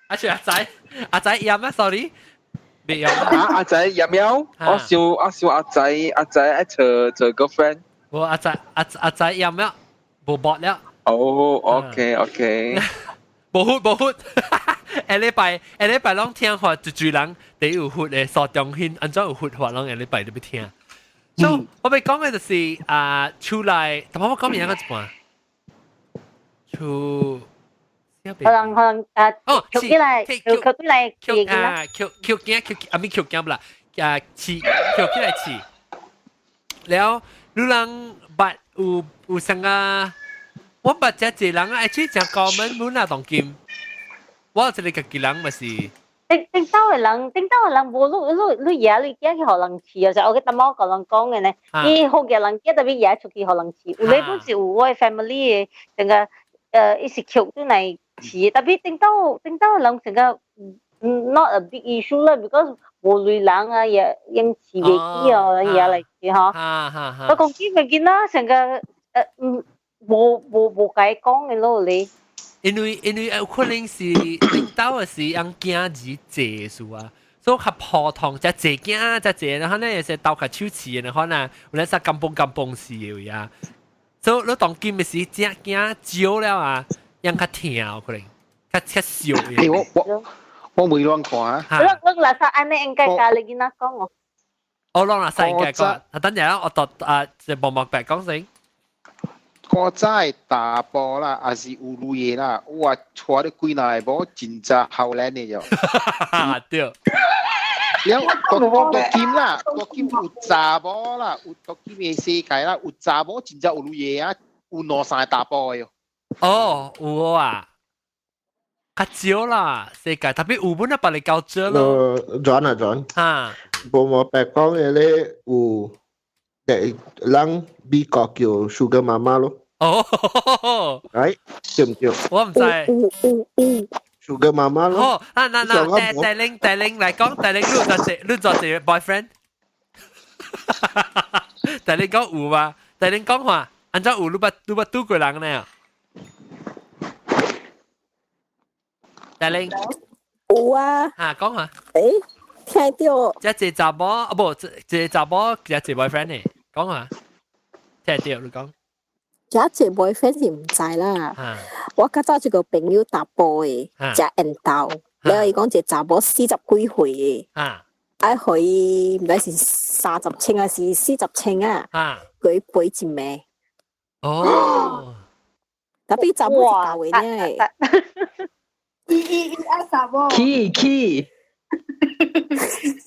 阿揣阿仔，阿仔飲啊，sorry。啊！阿仔入喵，我笑我笑阿仔，阿仔愛做做 girlfriend。無阿仔阿阿仔入喵，無搏了。哦，OK OK，無血無血。下禮拜下禮拜攏聽話，一堆人第有血的蘇中興，按怎有血法攏下禮拜都欲聽。所以我欲講的就是啊，厝內，但我講明個一半。厝。可能可能啊，哦，扣起來，扣扣起來，扣啊，扣扣驚扣啊，咪扣驚啦，啊，飼扣起來飼。了，你人捌有有啥個？我捌這濟人啊，actually 誠 common 本啊當今。我一個家己人嘛是。頂頂兜的人，頂兜的人無你你你爺你囝去予人飼啊！就我記得貓個人講的呢，伊好嘅人囝特別爺出去予人飼，有咧本是有我的 family 的，成個伊是扣轉來飼，特別頂兜頂兜的人成個 not a big issue 啦，because 無類人啊，也用飼袂起哦，爺來飼吼。我講見咪見啦，成個嗯無無無解講的咯你。因為因為有可能是恁兜的是養囝兒濟數啊，所以較普通，才濟囝才濟，然後呢會使鬥較手飼的，然後呢有咧使甘崩甘崩死的位啊。所以你當今的是正囝少了啊，養較疼有可能，較較少。欸，我我我會亂看啊。你你垃圾按呢應該教你囡仔講哦。我攏垃圾應該講，啊等陣我讀啊，就無莫白講先。古早的查埔啦，也是有鐳的啦，哇，娶了幾若個某，真正睺練的喲。對。了，當當今啦，當今有查某啦，有當今的世界啦，有查某真正有鐳的啊，有兩三個查埔的喲。哦，有啊，較少啦，世界特別有本啊，別嚟較少咯。 John 啊 John，哈，無無白講的咧有。人美國叫 Sugar 媽媽咯。哦，哎，對唔對？我毋知。 Sugar 媽媽咯。哦，啊，那那，帶帶領帶領來講，帶領你做這你做這 boyfriend。帶領講有嗎？帶領講話，按怎有你捌你捌拄過人呢？帶領。有啊。嚇，講下。誒，聽到。這一個查某啊，無，這一個查某，這一個 boyfriend 呢？講下，聽到你講。這一個 boyfriend 是毋知啦。我較早一個朋友查埔的，食緣投，了伊講一個查某四十幾歲的，愛予伊毋知是30千還是40千啊，予伊陪一暝。哦。 Tapi 查某是舊的呢。伊伊伊愛查某。去去。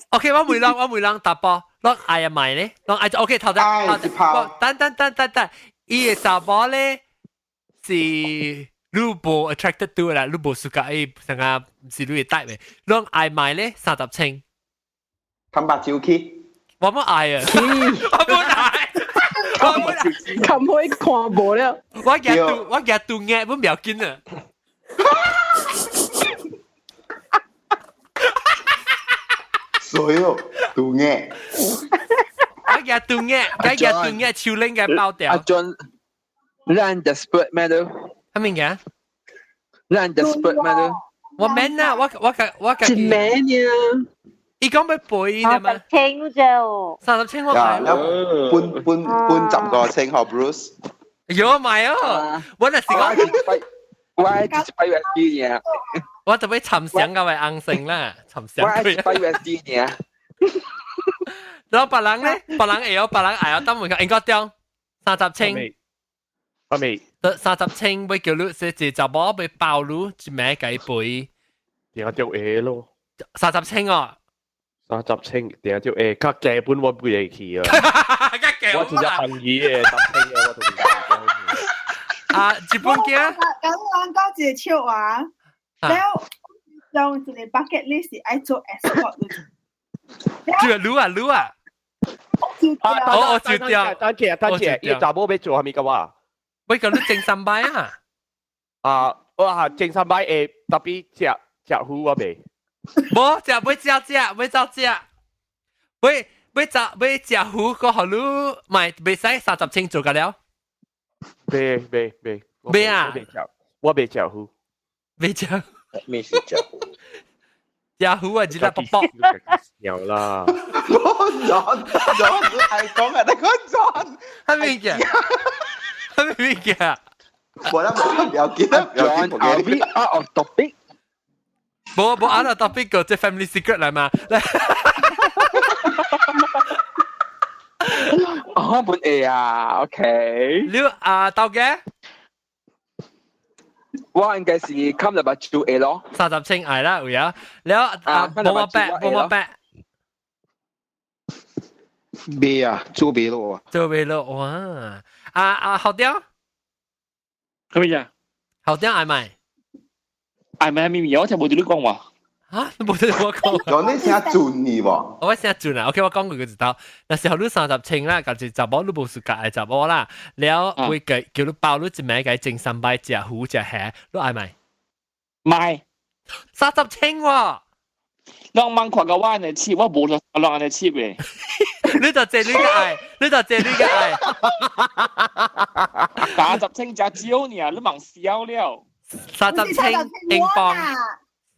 OK，我問人，我問人查埔，攏愛啊賣咧，攏愛 OK 頭先，頭先，等等等等等，伊個查某咧是你無 attracted to 啦，你無 suka 伊，啥個毋是你的 type 的，攏愛賣咧30千。冚白照去。我無愛啊，我無愛，我無愛，冚開看無了。我驚拄，我驚拄眼，本不要緊啊。所以咯，拄眼。我夾斷嘅，我夾斷嘅，超拎嘅包掉。阿 John，你 desperate 咩都？係咪嘅？你 desperate 咩都？我免啊，我真免呀！伊講要背呢嘛？千啫，30千我買。半半半十個千學 Bruce。有買哦，我那是講，我係一百 USD 嘅。我特別尋想嘅為硬性啦，尋想。我係一百 USD 嘅。然後別人咧，別人會曉，別人會曉，等門口應該掉30千。係咪？得30千，要叫你說一查某要包你一暝共伊賠。定就會咯。30千哦。30千定就會，較基本我不會去啊。我直接行醫嘅，十千嘅我同你講。啊，日本囝。咁我講一個笑話，了用一個 bucket list 是愛做 escort。就擼啊擼啊！哦，就掉。等陣，等陣，伊查某欲做啥物個話？欲共你整三擺啊！啊，哇，整三擺會特別食食糊我未？無食欲食食欲走食，欲欲食欲食糊個予你買袂使30千做個了。袂袂袂袂啊！我袂食糊，袂食。咩是食糊？食糊啊，一粒卜卜。有啦。我 John 係講啊，你講 John 係咩嘅？係咩嘅？我諗唔要記得， John are we out of topic？無無 out of topic 個，這 family secret 嚟嘛？哦，本 A 啊，OK。你啊，豆嘅？我應該是冚入把做 A 咯。30千愛啦，有啊。了啊，冇乜白，冇乜白。未啊，做未咯。做未咯，哇！啊啊，好掉。係咪呀？好掉愛買。愛買咪咪，我聽無對你講話。啊，無對我講。講你聲準你喎。我聲準啊，OK，我講過就知道。若是予你30千啦，共一查某你無相佮的查某啦，了會叫叫你包你一暝共整三擺食魚食蝦，你愛買？買。30千喎。人茫看到我按呢試，我無人按呢試的。你就這你個愛，你就這你個愛。30千誠少爾，你茫笑了。三十千英鎊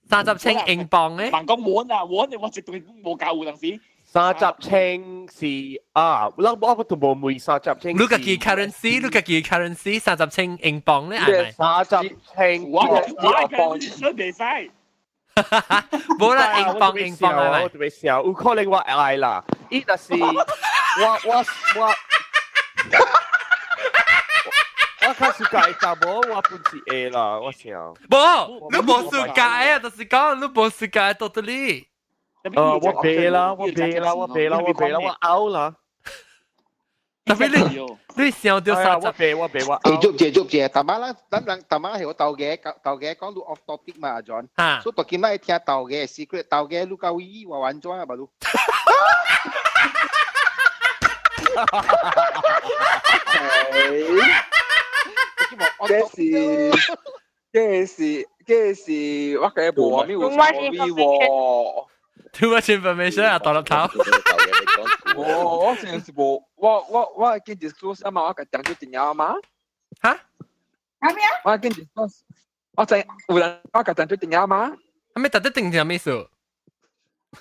，30千英鎊咧。茫講穩啊，穩的我絕對無夠有當時。三十千是啊，我我都無問三十千。你家己 currency，你家己 currency 三十千英鎊咧，係咪？三十千，我我講真袂使。無啦，英鎊英鎊係咪？我特別笑，有可能我愛啦，伊若是我我我。我較相佮查某，我本是會啦，我想。無，你無相佮啊，就是講你無相佮到底。哦，我袂啦，我袂啦，我袂啦，我袂啦，我 out 啦。特別你你想到三十，我袂，我袂，我。繼續謝續謝，大媽啦，咱人大媽係我豆嘅，豆嘅講到 off topic 嘛，阿 John。所以到今仔聽豆嘅 secret，豆嘅你夠伊話玩轉啊，嘛你。這是這是這是我嘅無啊，咩有喎。 Too much information 啊，大粒頭。我我成是無，我我我見 disclose 啊嘛，我共講咗電話嘛。嚇？啊咩啊？我見 disclose，我知有人我共講咗電話嘛。啊咩？特別定係咩意思？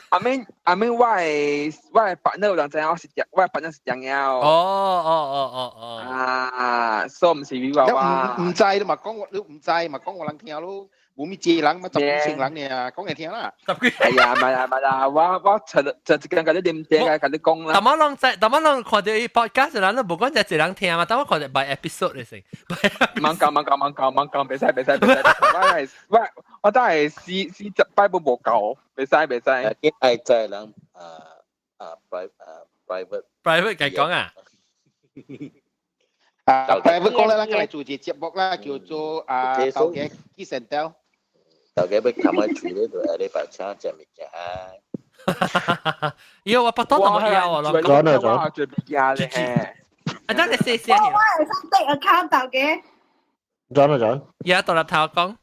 阿妹阿妹，我的 partner 有人知影我是我的 partner 是怎樣？哦哦哦哦哦。啊，所以毋是你話我。唔知你嘛講我，你唔知嘛講我人聽咯。無咪濟人嘛，十幾千人爾，講會聽啦。十幾。哎呀，唔係啦，唔係啦，我我尋尋一間共你啉茶，共你講啦。淡仔攏知，淡仔攏看著伊 podcast 人，都無講只一人聽嘛，淡仔看著 by episode 嚟先。茫講茫講茫講茫講，袂使袂使袂使，我係我我真係四四十擺都無夠，袂使袂使。愛知人啊啊 private 啊 private private 共講啊。啊，private 講咧，咱來做一個節目啦，叫做啊，豆家 Kiss and Tell。大家欲冚去厝咧，就下禮拜請食物件。咦，我不多都冇要啊，講啦講。做物件咧。啊，等你試試。我我會使 take account 豆家。 John 啊 John。而家獨立頭講。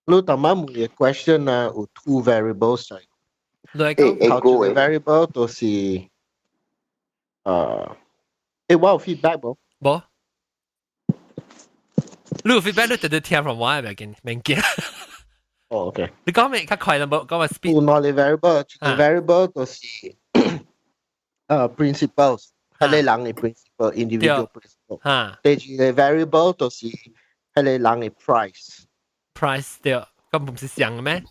你頭晚問嘅 question 啊，有 two variables 在。你講。頭一個 variable 就是我有 feedback 無？無。你有 feedback 你直直聽 from 我嘅邊免驚。哦，OK。你講咩較快啦？無講話 speed。有兩個 variable，一個 variable 就是principles，彼個人嘅 principle，individual principle。第二個 variable 就是彼個人嘅 price。 price 對，咁唔是像嘅咩？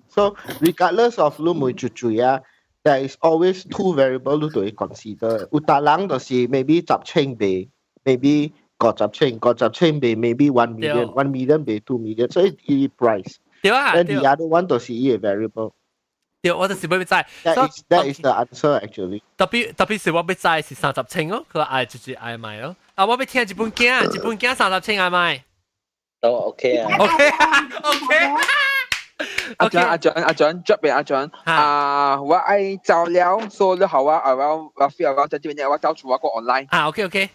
So regardless of 你問住住啊，there is always two variable 你都會 consider。有達人就是 maybe 10千賣，maybe 50千，50千賣，maybe 1 million，1 million 賣 2 million，所以伊 price。對啊。 Then the other one 就是伊個 variable。對，我就是欲知。 That is the answer actually。特別是我欲知是30千哦，佢話愛就是愛買咯。啊，我欲聽一本鏡，一本鏡30千愛買。都 OK 啊。 OK OK。阿張阿張阿張 drop 俾阿張啊！我愛走了，所以好啊，啊我我 feel 我在這邊我走出我個 online。啊 OK OK，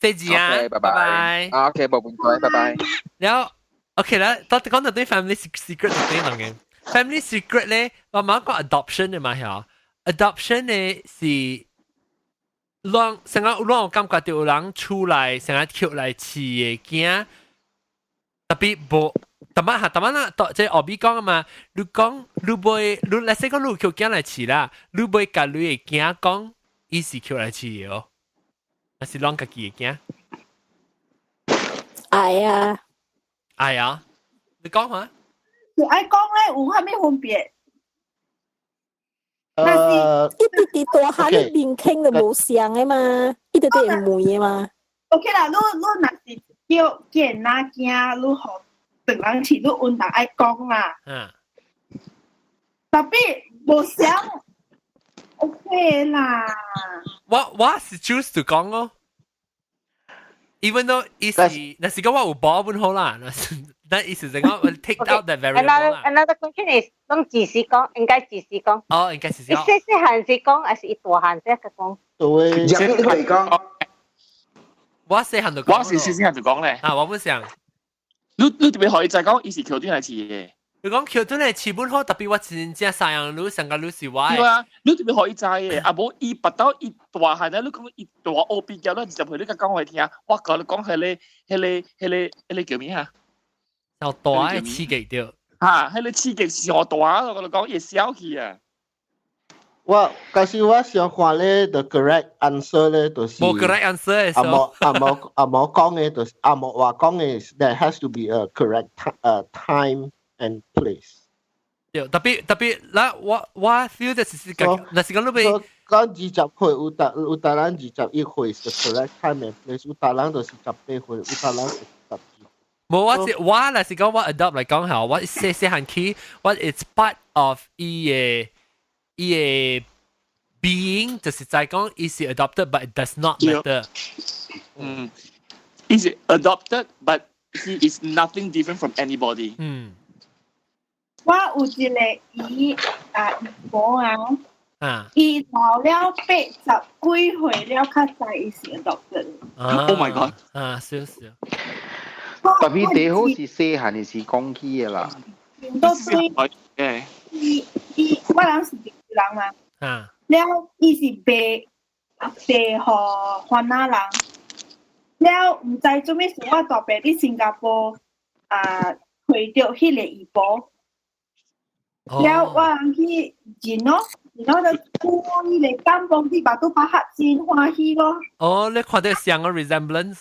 謝謝啊，拜拜。啊 OK，冇問題，拜拜。然後 OK 啦，到講到對 family secret 就對人嘅。family secret 咧，我冇講 adoption 嘅嘛嚇，adoption 咧是讓成個讓我感覺到有人出來成個抾來飼的囝，特別無。特別嚇，特別啦，即係後邊講啊嘛，你講你袂，你來說講你抾囝來飼啦，你袂共你的囝講，伊是抾來飼的哦，還是攏家己的囝？愛啊！愛啊！你講下。有愛講咧，有啥物分別？伊直直大漢你面傾就無相的嘛，伊直直會問的嘛。 OK 啦，你你若是叫見哪囝，你予別人飼，你穩當愛講啦。特別無相 OK 啦。我是 choose to 講咯。Even though 意思，若是講我有保本好啦，但意思是講 take out that variable 啦。Another question is，攏幾時講？應該幾時講？哦，應該是講。伊細細漢時講，還是伊大漢先講？對，入嚟講。我細漢就講。我是細細漢就講咧。啊，我本想。你特別可以就講，伊是橋段來飼的。你講橋段來飼本好，特別我真正三樣女，上個女是我。對啊，你特別可以知的，啊無伊拔到伊大漢咧，你講伊大學畢業，你20歲，你甲講予伊聽，我甲你講，彼個叫咩啊？又大的刺激著。嚇，彼個刺激上大，我甲你講，伊會消去啊。我其實我想看咧，the correct answer 咧，就是無 correct answer 阿無阿無阿無講嘅，就是阿無話講嘅，there has to be a correct time and place。對，特別特別，嗱我 feel 就是講，若是講你欲講20歲，有達人21歲是 correct time and place，有達人就是18歲，有達人是12。無我是我若是講我 adopt 來講嚇，我細細漢起，我 it's part of 伊的 being，就是在講伊是 adopted，but it does not matter。嗯，伊是 adopted，but he is nothing different from anybody。我有一個姨啊姨婆啊，伊老了80幾歲了，較知伊是 adopted。 Oh my god！啊，少少。特別最好是細漢的時講起的啦。都對。伊伊我人是一人嘛。了伊是賣賣予番仔人，了毋知做咩事，我大伯佇新加坡啊，揣著彼個姨婆。了我人去認咯，然後就過彼個感覺佇巴都巴哈真歡喜咯。哦，你看到像個 resemblance？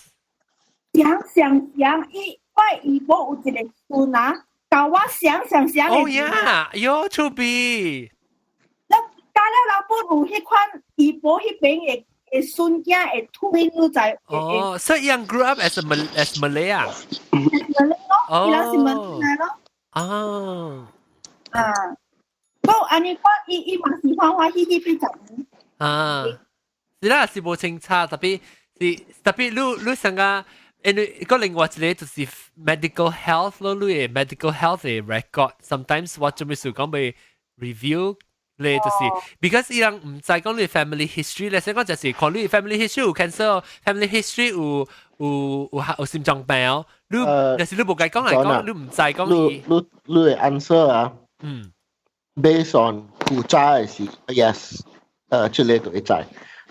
像像像，伊我姨婆有一個孫啊，共我像像像。哦呀，喲，趣味。了加了老母有彼款姨婆彼邊的孫囝會推你知？哦，所以伊人 grew up as Malay 啊？ Malay 咯，伊人是 Malay 咯。哦。啊，不過按呢講，伊嘛是歡歡喜喜80年。啊，是啦，是無清楚，特別是特別你上個，因為個另外一個就是 medical health 咯，你的 medical health 的 record，sometimes 我做咩事講欲 review 咧，就是 because 伊人毋知講你 family history 咧，所以講就是看你 family history 有 cancer，family history 有心臟病哦，你若是你無共伊講來講，你毋知講伊。你的 answer 啊？based on 古早的是 yes，這個就會知。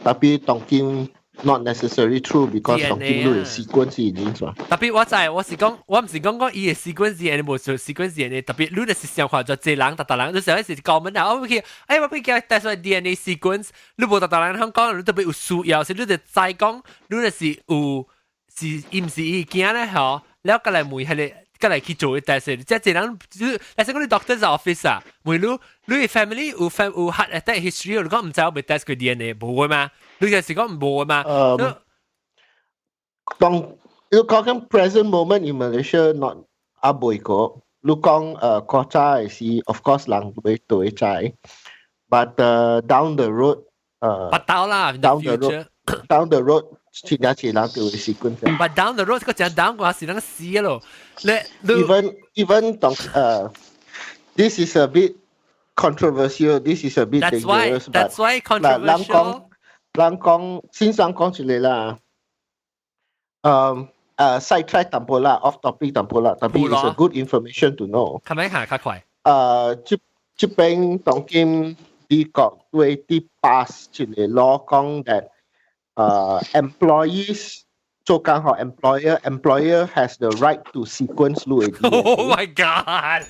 Tapi 當今 not necessarily true because 當今你嘅 sequence 是 genes 嘛。 Tapi 我知，我是講，我毋是講講伊嘅 sequence DNA 無做 sequence DNA，特別你就是想看就這人，逐逐人，你想是講問啊，我去，哎，我欲叫 test 出 DNA sequence，你無逐逐人通講，你特別有需要，是你就知講，你就是有是伊毋是伊囝咧嗬，了過來問彼個。過來去做個 test，即係人，例如講你 doctor's office 啊，問你你 family 有 fam 有 heart attack history，你講毋知我欲 test 個 DNA 無嘅嘛？你就是講無嘅嘛？當你講緊 present moment in Malaysia not 啊袂過，你講國家的是 of course 人會對知，but down the road 不到啦，down the road down the road 真正是人就會 sequence。 But down the road 個講 down 個是那個死咯，你 Even 當this is a bit controversial, this is a bit That's why dangerous. That's why controversial. 人講先生講出嚟啦，side track 淡薄啦，off topic 淡薄啦，tapi it's a good information to know。係咪行較快？這這邊當今美國對啲 pass 一個 law 講 that employees 做工予 employer has the right to sequence 你的 DNA。 Oh my God！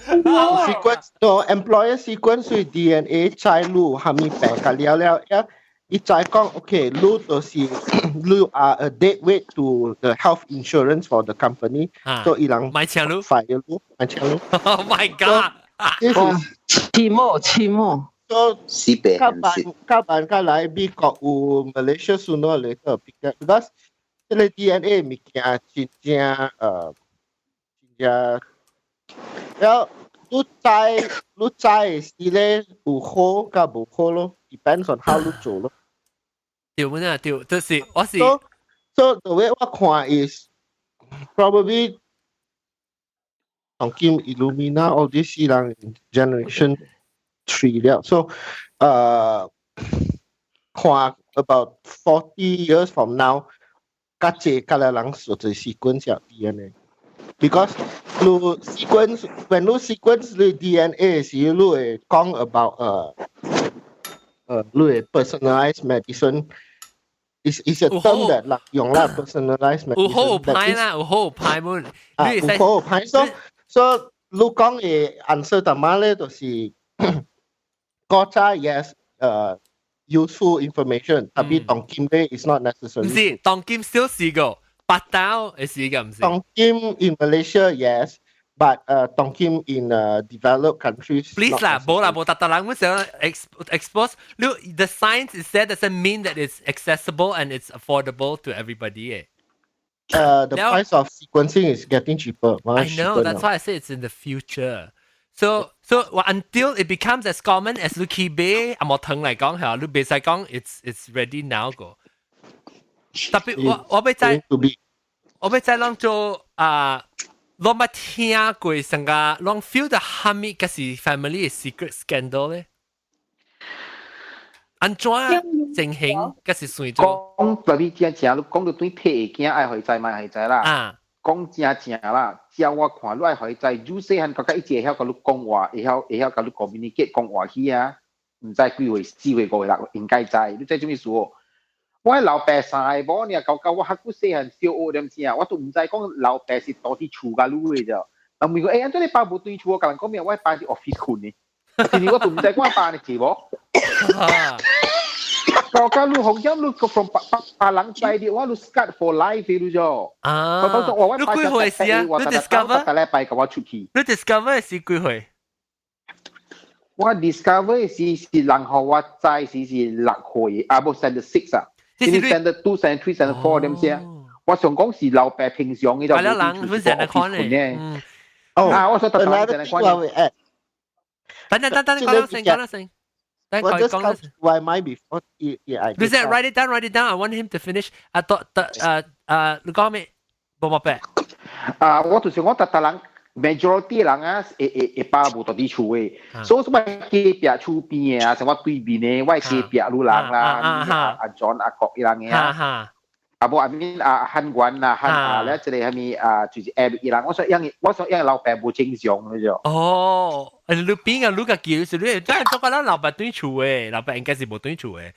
Sequence no employer sequence 你 DNA 知你啥物病甲了了，伊知講 OK，你就是你 are a dead weight to the health insurance for the company，所以伊人買請你 fire 你，買請你。 Oh my God！ This is 黐毛黐毛。 So 死白較辦較辦較來美國有 Malaysia sooner or later because 這個 DNA 物件真正真正，了你知你知的時咧有好佮無好咯，depends on how 你做咯。對唔啊？對，就是我是。 So the way 我看 is probably 當今 Illumina all this 人 generation 3 了，so 看 about 40 years from now，較濟較來人做這 sequence DNA。Because 你 sequence when 你 sequence 你 DNA 時，你會講 about 你會 personalized medicine is a term that 人用啦 personalized medicine。有好有歹啦，有好有歹們。啊，有好有歹，so 你講的 answer 淡仔咧，就是國家 yes useful information，tapi 當今咧 is not necessary。毋是，當今少試過，八刀會試過毋是？當今 in Malaysia yes，but 當今 in developed countries。 Please 啦，無啦，無逐逐人會想 expose。你 the science is there doesn't mean that it's accessible and it's affordable to everybody. The price of sequencing is getting cheaper. I know, that's why I say it's in the future. So well, until it becomes as common as 你去買紅毛糖來講，係你袂使講 it's ready now 個。特別我欲知，我欲知攏做啊，攏捌聽過成個攏 feel 到蝦米，個是 family 的 secret scandal 咧？按怎情形？個是算做？講特別正正，你講到對體的囝愛予伊知，嘛予伊知啦。啊。講正正啦，照我看，你愛予伊知，由細漢覺覺伊會曉共你講話，會曉共你 communicate 講話去啊。毋知幾歲，4歲5歲六應該知。你知啥物意思無？我老爸三个某爾，搞到我較久細漢小學點正，我都毋知講老爸是倒佇厝佮你的啫。人問講，欸，按怎你爸無轉厝？我共人講咩？我爸佇 office 睏呢。是我都毋知我爸呢是無。搞到你紅險，你 from 別人知的，我你 scarred for life 你咗。啊！我你幾歲時啊？你 discover？逐禮拜共我出去。你 discover 是幾歲？我 discover 是人予我知是6歲，啊無 standard 6 啊，是 standard 2、standard 3、standard 4 點先。我想講是老爸平常嘅就係啦，人本成日看咧。哦，啊，我想特別成日看。等等等等，講多聲，講多聲。我 just come to my mind before yeah I 你先 write it down, write it down. I want him to finish. 啊，多得你講咩？無冇白？啊，我就是我逐逐人 majority 人啊，會會會爸無佇佇厝的，所以什麼隔壁厝邊的啊，什麼對面的，我隔壁女人啦，阿 John 阿國伊人的啊，啊無阿面啊漢源啊漢啊，咧這個啥物啊，就是 Eric 伊人，我說因我說因老爸無正常嘅啫。哦，你邊個你家己是你，但係做個咱老爸對厝的，老爸應該是無對厝的。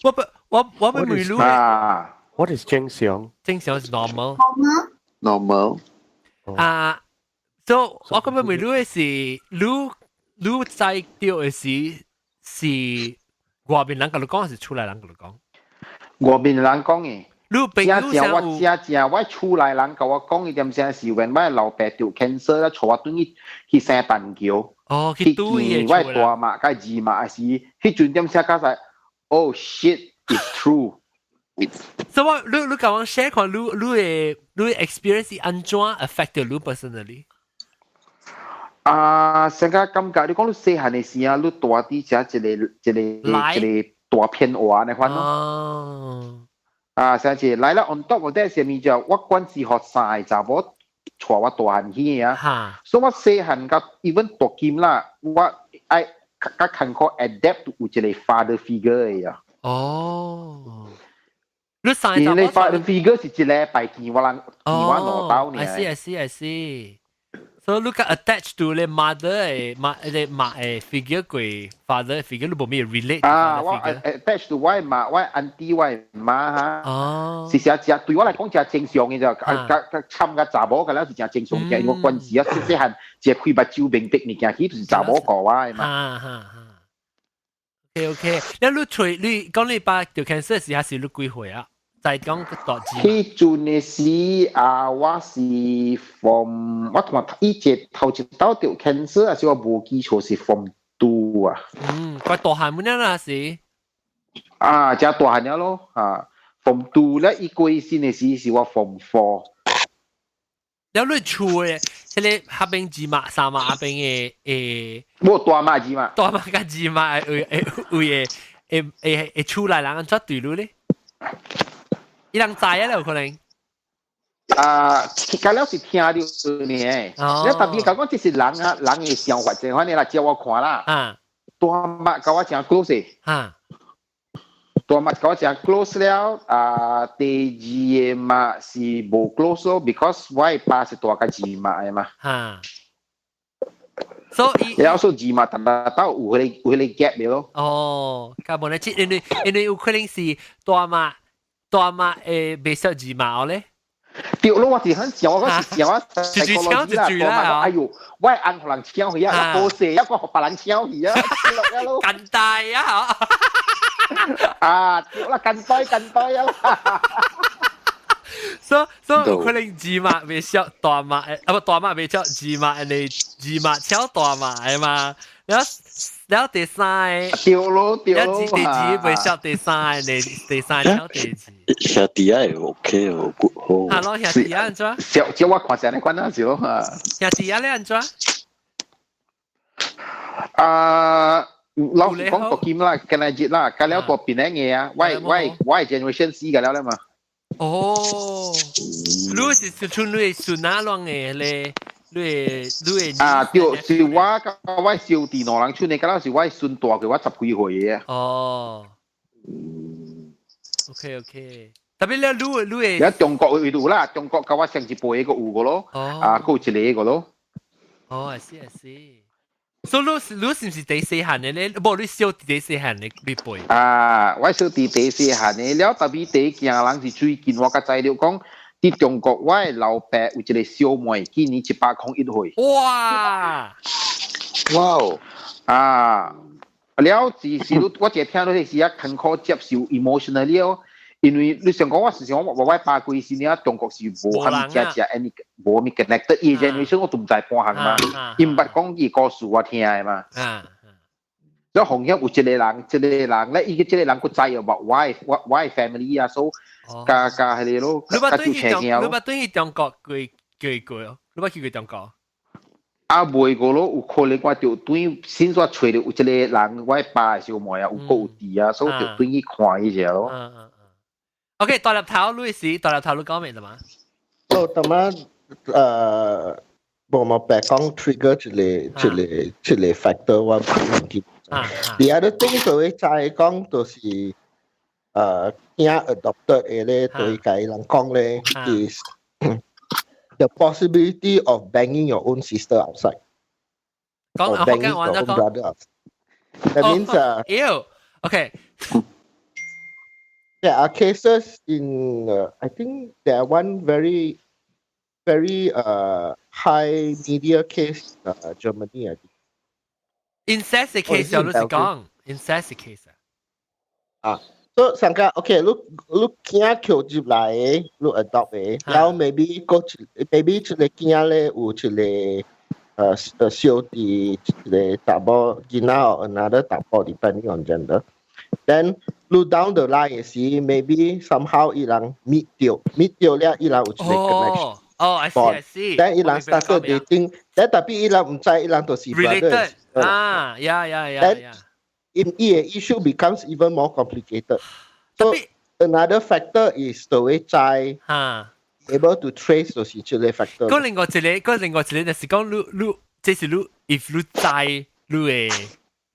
我不我我欲問你啊，What is 正常？正常是 normal。 Normal。啊，so 我欲問你的是，你知著的時是外面人共你講，還是厝內人共你講？外面人講的。你朋友正我正正我厝內人共我講一點聲是，when 我老爸著 cancer 啦，帶我轉去去聖誕橋。哦，去見我大媽佮二媽時，彼陣點聲較使，Oh shit，it's true。所以我你共我 share 看你的 experience 是按怎 affect 你 personally？啊，成個感覺你講你細漢的時啊，你蹛佇遮一個一個一個大片話呢款咯。啊，成一個來啦，on top of that 啥物就我管是予三個查某帶我大漢去的啊。所以我細漢佮 even 大金啦，我愛較艱苦 adapt 有一個 father figure 的啊。哦。你三個 father figure 是一禮拜見我人見我兩擺爾。 I see, I see, I see. So 你較 attached to 你 mother 的媽你媽的 figure 過 father figure，你無咩 relate。啊，我 attach to 我的媽，我的 auntie，我的媽哈。是誠誠對我來講誠正常的就，啊，佮佮摻佮查某佮了是誠正常嘅，因為關係啊，細細漢一個開目睭明白物件去，就是查某顧我的嘛。哈哈哈。OK OK，你你揣你講你爸著 cancer 時，還是你幾歲啊？在講大字。彼陣的時啊，我是 form 我同伊一頭一道著 cancer，還是我無記錯是 form 2 啊。嗯，怪大漢滿啦是。啊，誠大漢了咯，啊，form 2 咧，伊過身的時是我 form 4。了你厝的，彼个彼邊二媽、三媽彼邊的誒，無大媽二媽，大媽佮二媽會會會會會會厝內人按怎對你咧？伊人知啊，有可能。啊，佮了是聽著呢。你特別講講這是人啊，人的想法，這款你來照我看啦。大媽佮我誠 close。大媽佮我誠 close 了，啊，第二個嘛是無 close 咯，because 我的爸是大佮二媽的嘛。所以，然後所以二媽逐逐到有彼個 gap 的咯。哦，較無咧，因為有可能是大媽大媽會袂曉二媽咧。對咯，我是很想，我是想我一句搶一句啦。哎喲，我會按予人搶去啊，我無勢，抑閣予別人搶去啊，簡單啊！啊，對啦，簡單簡單啊！所以有可能二媽袂曉大媽，啊不大媽袂曉二媽，因為二媽搶大媽的嘛。然後然後第三個，對咯對咯，第二袂曉第三個，第三個搶第二。兄弟仔 OK 哦，好。哈囉，兄弟仔按怎？小照我看成呢款啊是咯。兄弟仔咧按怎？啊，老實講讀金啦，今日啦，佮了大邊嘅啊，我 generation 死㗎了啦嘛。哦，你是像你孫仔攏的咧？你啊，對，是我佮我小弟兩人出呢，佮了是我孫大過我十幾歲的。哦，OK OK，特別你你會。中國有啦，中國佮我上一輩個有個咯，啊，閣有一個個咯。哦，I see I see。所以你是毋是第細漢的咧？無，你小弟第細漢的你輩。啊，我小弟第細漢的，了特別第驚人是最近我較知著講，佇中國我的老爸有一個小妹，今年101歲。哇！哇哦！啊，了只是你我一聽到彼時啊，艱苦接受 emotionally 哦，因為你想講我是想我我爸過身了，中國是無蝦米正正 any 無蝦米 connected，伊 generation 我都毋知半項嘛，伊毋捌講伊故事我聽的嘛。所以紅險有一個人，一個人咧，伊個這個人閣知about 我的 family 啊，所以加加彼個咯，你捌轉去中，你捌轉去中國幾幾過哦？你捌去過中國？啊，袂過咯，有可能我就轉先煞揣著有一個人，我爸的小妹啊，有閣有佇啊，所以就轉去看伊者咯。OK，大粒頭你是大粒頭你講咩的嘛？哦，他媽無嘛白講 trigger 一個一個一個 factor 我唔記。The other thing 就會知講就是囝 adopted 的咧對家人講咧 is the possibility of banging your own sister outside. 講 or banging your own brother outside. That means Ew. Okay. There are cases in I think there are one very very high media case Germany, I think. Incest case 你是講 incest case 啊？所以上個 OK，你囝抾入來，你 adopt 的，然後 maybe 個 maybe 一個囝咧有一個小弟一個查某囡仔 or another 查某 depending on gender。Then 你 down the line 時，maybe somehow 伊人 meet 著，meet 著了伊人有一個 connection。哦，I see, I see。 Then 伊人 started dating，then 特別伊人毋知伊人就是 related 啊，yeah。 Then in 伊個 issue becomes even more complicated. So another factor is the way 在 able to trace 就是這個 factor。嗰另外一個就是講你這是你 if 你知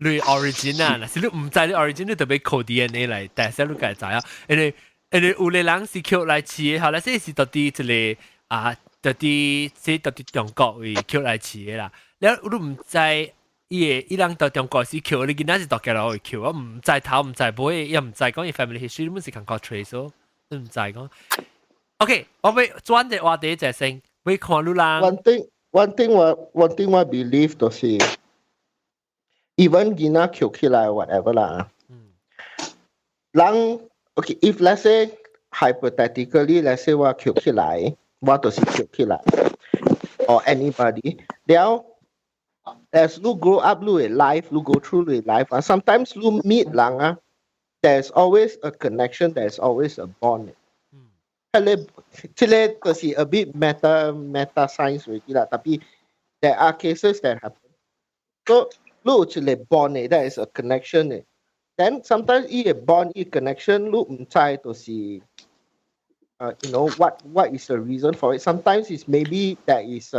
你的 origin 啊，若是你毋知你 origin，你特別靠 DNA 來 test 你家知啊。因為有個人是抾來飼的，後來這是到底一個啊，到底這到底中國位抾來飼的啦。你毋知伊個伊人到中國時抾，你囡仔是大家路會抾，我毋知頭毋知尾，也毋知講伊 family history，你本是感覺 trace 咯，你毋知講。OK，我欲轉個話題者先，欲看你人。 One thing 我 believe 就是，even 囡仔抾起來 whatever 啦。人 OK, if let's say hypothetically, let's say 我抾起來，我就是抾起來，or anybody，了 as 你 grow up 你的 life，你 go through 你的 life 啊，sometimes 你 meet 人啊，there's always a connection, there's always a bond。這個就是 a bit meta science 嚟啦，tapi there are cases that happen. So 你有一個 bond 的，there is a connection 的。Then sometimes 伊個 bond 伊 connection 你毋知就是 what is the reason for it. Sometimes it's maybe that is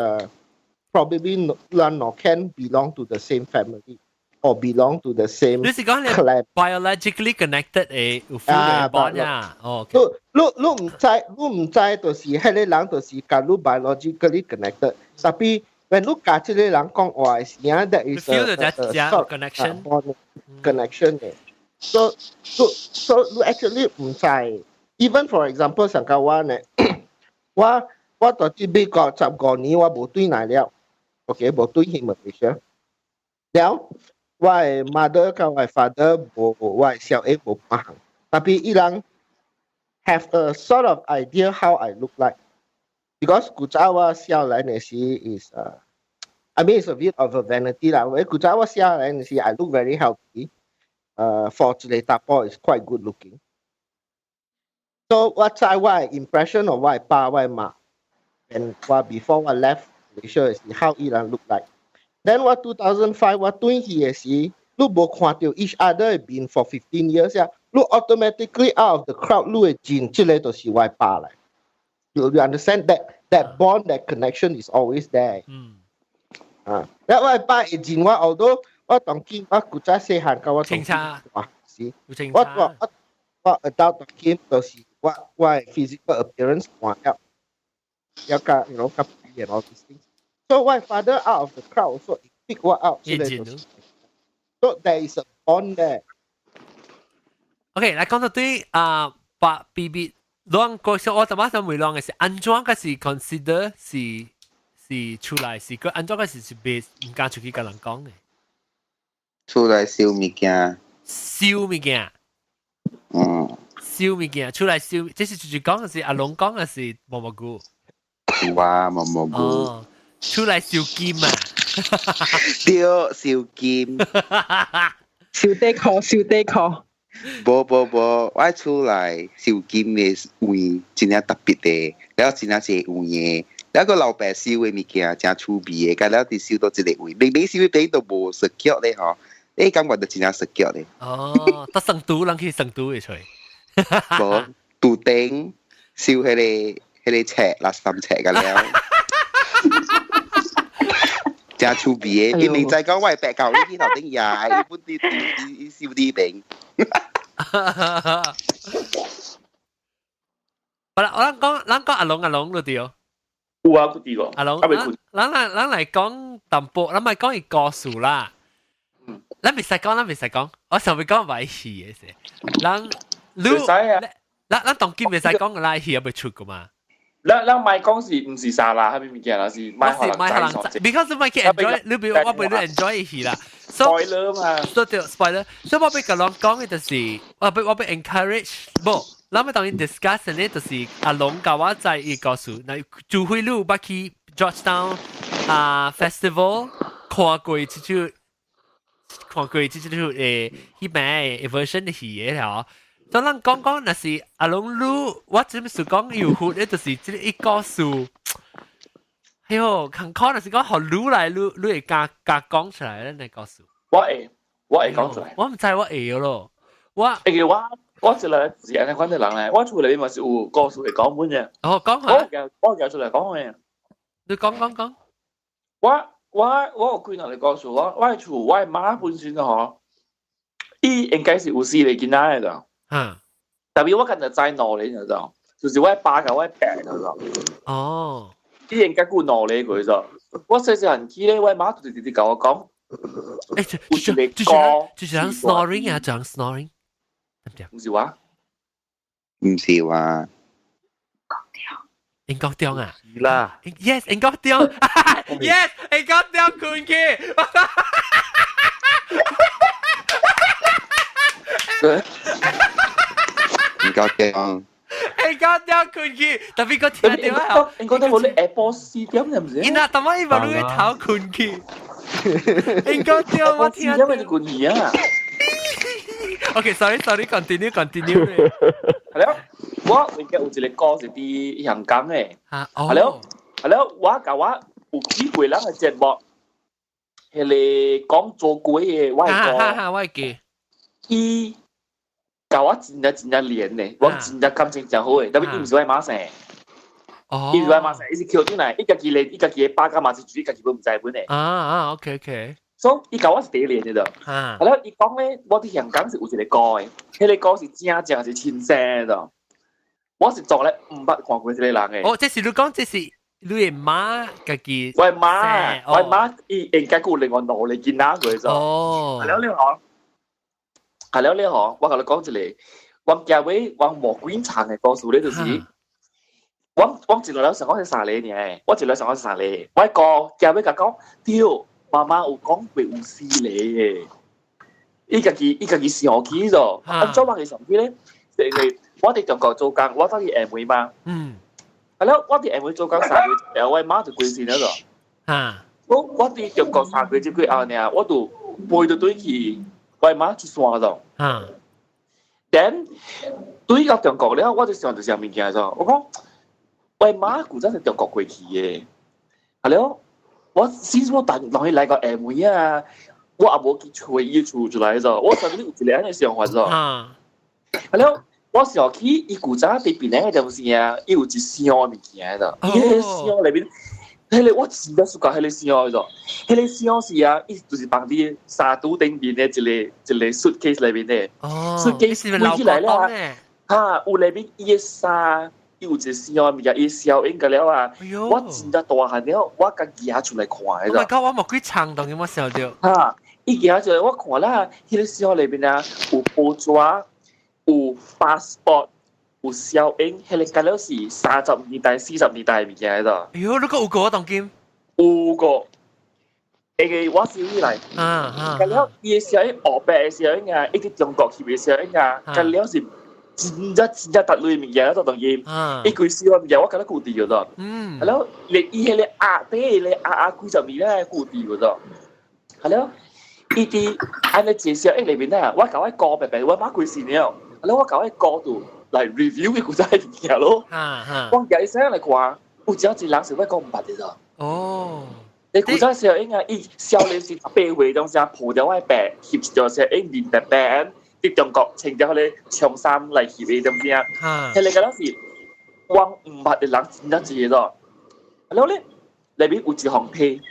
probably 咱兩 can belong to the same family or belong to the same 你是講你 clan. biologically connected 的有 feel 的 bond 啊？哦，你毋知，你毋知就是彼個人就是佮你 biologically connected。Tapi when 你佮這個人講話的時啊，that is feel a 到這 sort connection bond connection 的。So 你 actually 毋知。Even for example，上個我呢，我佇這美國15年，我無轉來了。OK，無轉去馬來西亞。了，我的 mother 佮我的 father 無，我的小妹無半項。Tapi 伊人 have a sort of idea how I look like. Because 古早我少年的時 is I mean, it's a bit of a vanity 啦。古早我少年的時 I look very healthy. For 一個查埔 is quite good looking. So 我知我的 impression of 我的爸我的媽，and 我 before 我 left Malaysia 是 how 伊人 look like. Then 我2005我轉去的時，你無看著 each other been for 15 years 啊，你 automatically out of the crowd 你會認這個就是我的爸來。You understand that that bond, that connection is always there. 啊，因為我的爸會認我，although 我當今我古早細漢佮我清楚，哇是，清我我adult 當今就是我的 physical appearance 換了，要佮 較肥 and all these things. So my father out of the crowd also pick 我 out 這個就是，so there is a bond there. OK，來講到對啊，把 B B 兩個小我頭先想問兩個是按怎個是 consider 是出來是個按怎個是別毋敢出去共人講的？出來燒物件。燒物件。嗯。燒物件出來燒，這是就是講的是阿龍講的是毛毛菇。有啊，毛毛菇。哦，出來燒金啊！對，燒金。燒底褲，燒底褲。無無無，我厝內燒金的位真正特別的，了真正濟有的，了個老爸燒的物件真趣味的，佮了佇燒到這個位，明明燒邊都無 secure 咧吼，你感覺就真正 secure 咧。哦，得成都人去成都會揣。無，杜頂燒彼個冊垃圾冊個了。真趣味的，明明知講我係白狗，你去頭頂壓，伊本佇佇伊燒佇邊。好啦，我咱講阿龍阿龍就對。有啊，佢啲個。阿龍，咱來講淡薄，咱咪講伊故事啦。咱袂使講，咱袂使講，我想欲講䆀戲的事。咱你咱咱當今袂使講個啦，戲也未出噶嘛。咱咱莫講是毋是沙拉，係咪物件啦？是莫是莫予人知，because 莫去 enjoy，你別我袂你 enjoy 戲啦。 spoiler 嘛，所以 spoiler，所以我欲共人講嘅就是，我欲 encourage，無，咱欲當伊 discuss 呢，就是阿龍共我知伊故事，那除非你有捌去 Georgetown 啊 festival 看過這出，看過這出彼擺的 version 的戲嘅了。當咱講講，若是阿龍你，我這邊是講有福咧，就是這個一故事。哎喲，看可能是講予你來，你會敢敢講出來咧？那故事。我會講出來。我毋知我會咯，我。會我一來是按呢款的人咧，我厝內面嘛是有故事會講本嘅。哦，講下。我夾出來講嘅。你講講講。我有幾兩個故事，我厝我媽本身吼，伊應該是有四個囡仔的啦。特別我今日知兩個，你知道？就是我爸佮我伯，你知道？哦。伊應該有兩個過咗。我細細漢起咧，我媽就直直共我講。欸，就就是人 snoring 啊，就人 snoring，對唔對？毋是我，毋是話。英國中啊？是啦。 Yes，英國中。Yes，英國中睏去。英國中。英國中睏去，特別個聽到啊！英國中無你下晡4點是毋是？伊若淡仔伊嘛你頭睏去。英國中我聽到。4點就睏去啊！ OK，sorry，sorry，continue，continue。係了，我記得有一個歌是佇香港的。啊，係了，係了，我共我有幾過人的節目，彼個講做鬼的，我會講，我會記。伊共我真正真正連的，我真正感情真好的，特別伊毋是我媽生的。哦。伊毋是我媽生，伊是抾轉來，伊家己連，伊家己的爸佮媽是住，伊家己本毋知本的。啊啊，OK OK。所以伊共我是第一連的著。啊。係了，伊講咧，我佇香港是有一個哥的，彼個哥是正正是親生的。我是從來毋捌看過這個人的。哦，這是你講，這是你的媽家己。我媽，我媽伊應該有另外兩個囡仔過咗。哦。係了，你嗬，係了，你嗬，我共你講一個，我結尾我無幾長的故事咧，就是，我一來想講是三個爾，我一來想講是三個，我哥結尾共講，對，媽媽有講過有四個的，伊家己想起咗，按怎我會想起咧？是因為我佇中國做工，我當去厦門嘛。係了，我佇廈門做工3個月，我媽就過身了咗。我佇中國3個月過後呢，我就飛到對去，我媽出山咗。Then 對到中國了，我就想著啥物件咗。我講，我媽古早是中國過去的。係了，我先我等落去來個廈門啊，我也無去揣伊厝出來咗。我上面有一個按呢想法咗。係了。我想起伊古早佇檳城的陣時啊，伊有一箱物件的，伊彼個箱內面，彼個我真正 suka 彼個箱的，彼個箱是啊，伊就是放佇衫櫥頂面的一個一個 suitcase 內面的，suitcase 開起來了，哈，有內面伊的衫，伊有一個箱物件，伊小影個了啊，我真正大漢了，我共舉出來看的。 Oh my god！我無幾長，當然我想著。哈，伊舉出來我看啦，彼個箱內面啊，有報紙。有 passport，有小英，彼個敢若是30年代、40年代的物件的。哎喲，你閣有過當今？有過，因為我收起來。敢了伊的小英，黑白的小英啊，伊佇中國翕的小英啊，敢了是真正真正特類物件做當今。伊規箱物件我敢若舊佇咗。了，連伊彼個鴨底，彼個鴨鴨幾十年咧舊佇咗。係了，伊佇按呢一個小英內面啊，我共我哥白白，我媽過身了。了我共我哥就來 review 伊古早的物件咯。我舉起來看，有真濟人是我哥毋捌的咋。你古早小英啊，伊少年時18歲當時抱著我的爸翕一張小英面白白，佇中國穿著彼個長衫來翕的當時啊。彼個敢若是我毋捌的人真正濟咯。了咧，內面有一項批，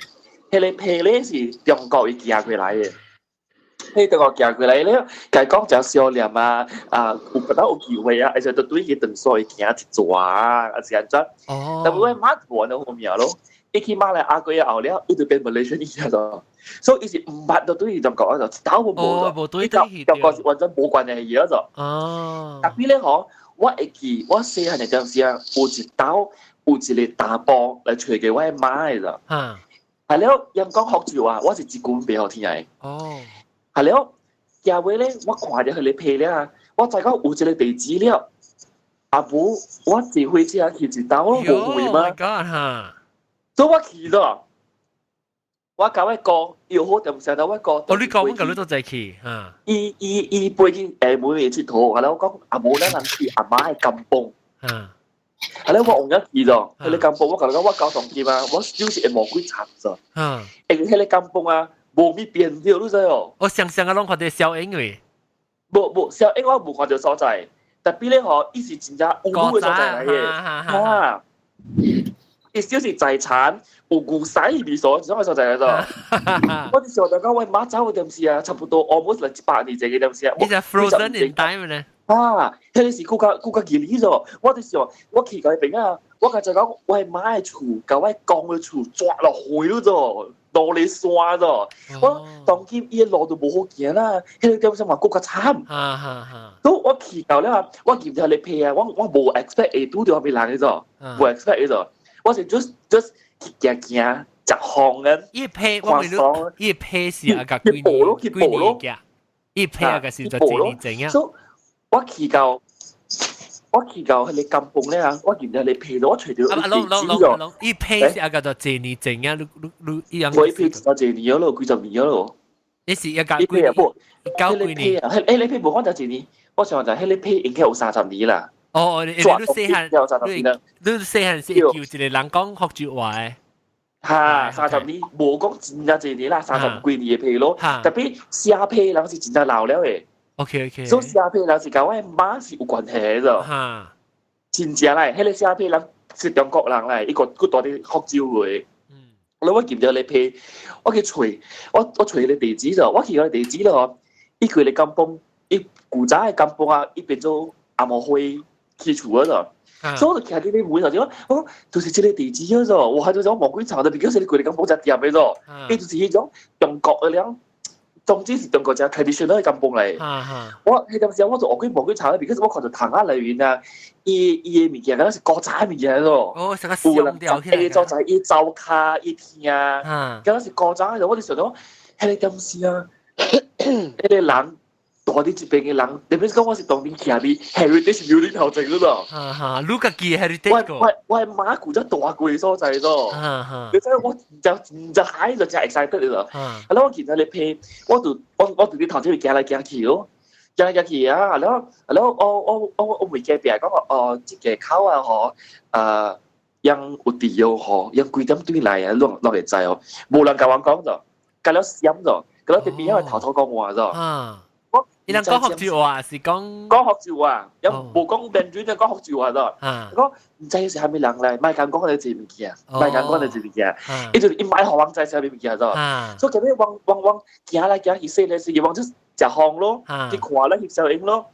彼個批咧是中國伊寄過來的。彼中國寄過來咧，共伊講誠思念啊，啊，有覺得有機會啊，而且都對伊長沙會行一逝啊，還是按怎？但我媽無按呢好命咯，伊去馬來亞過後了，伊就變馬來西亞咗，所以伊是毋捌都對中國就一頭無無無對對中國是完全無關係的咗。哦。特別咧吼，我會記我細漢嘅陣時啊，有一兜有一個查埔來揣過我的媽的啦。係了，𪜶講福州話，我是一句袂曉聽的。係了，價尾咧，我看著彼个批了，我知講有一個地址了。阿母，我坐火車去一兜，無遠嗎？哈！所以我去咗，我共我哥又好點成到我哥。哦，你講我共你做齊去，哈？伊伊伊飛去下門嘅𨑨迌，後來我講阿母，咱人去阿媽的甘榜。後來我往咗去咗，彼個甘榜我共你講，我交當金啊，我就是會魔鬼慘咗。因為彼個甘榜啊，無物變掉，你知哦？我想想啊，攏看著小英位。無無小英，我無看著所在。特別咧吼，伊是真正有路的所在來的，哈！伊就是財產有牛屎味所，這種所在來的。我就想著講，我媽走的點時啊，差不多 almost 來100年前的點時啊。你是 frozen in time 咧？啊，彼個是閣較閣較吉利咗。我就想，我去到彼邊啊，我共就講，我媽的厝，佮我公的厝，抓落去了咗。落嚟山咗，我當今伊的路都無好行啦，彼個點算嘛閣較慘。都我去到了，我入到彼個批啊，我我無 expect 會拄著啥物人的咗，無 expect 的咗，我是 just 去行行，食風啊。伊批我問你，伊批是啊個幾年幾年嘅？伊批啊個是就幾年前啊？所以我去到。我去到彼個甘榜咧啊，我見到彼個批，我揣著啊，攏攏攏攏，伊批是啊個就幾年前啊，你你你伊樣。我伊批就幾年咯，幾十年咯。你是一個幾年？無，九幾年？彼個批無講就幾年，我想就彼個批應該有30年啦。哦，你你細漢，你你細漢是叫一個人講福州話的。哈，三十年無講真正幾年啦，三十幾年的批咯。特別寫批人是真正老了的。 OK。所以寫批人是佮我媽是有關係的。真正來，彼個寫批人是中國人來，伊閣閣住佇福州的。我我入著彼批，我去揣，我我揣彼個地址咗，我去彼個地址咯，伊規个甘榜，伊古早的甘榜啊，伊變做紅毛花起厝了咗。所以我就徛佇咧門頭就講，我講就是這個地址咗，我還就講魔鬼場就變做是規個甘榜才店的咗，伊就是彼種中國的了。總之是中國只 traditional 的甘榜來。我彼當時我就學過魔鬼場，because 我看著窗仔內面啊，伊伊的物件敢若是古早的物件咯。哦，成個箱掉起來。伊所在，伊走跤，伊聽，敢若是古早的，我就想講，彼個點時啊，彼個人住佇這邊的人，特別是講我是當年徛佇 Heritage Building 頭前咯。哈哈，你家己 heritage 我我我媽古早大過的所在咯。你知我就就嗨就真 excited 咯。啊，我見到你批，我就我我就佇頭前行來行去咯，行來行去啊，然後然後我我我我袂記壁講哦，這個口啊吼，𪜶有地哦吼，𪜶幾點對來啊，攏攏會知哦，無人共阮講咗，共了閃咗，共了佇邊仔偷偷講話咗。伊人講福州話是講講福州話，又無講 Mandarin 講福州話咗。講毋知是啥物人來，莫共講彼個物件，莫共講彼個物件，伊就伊莫予阮知啥物物件咗。所以今日阮阮阮行來行去，踅來踅去，阮就食風咯，去看咧翕相影咯。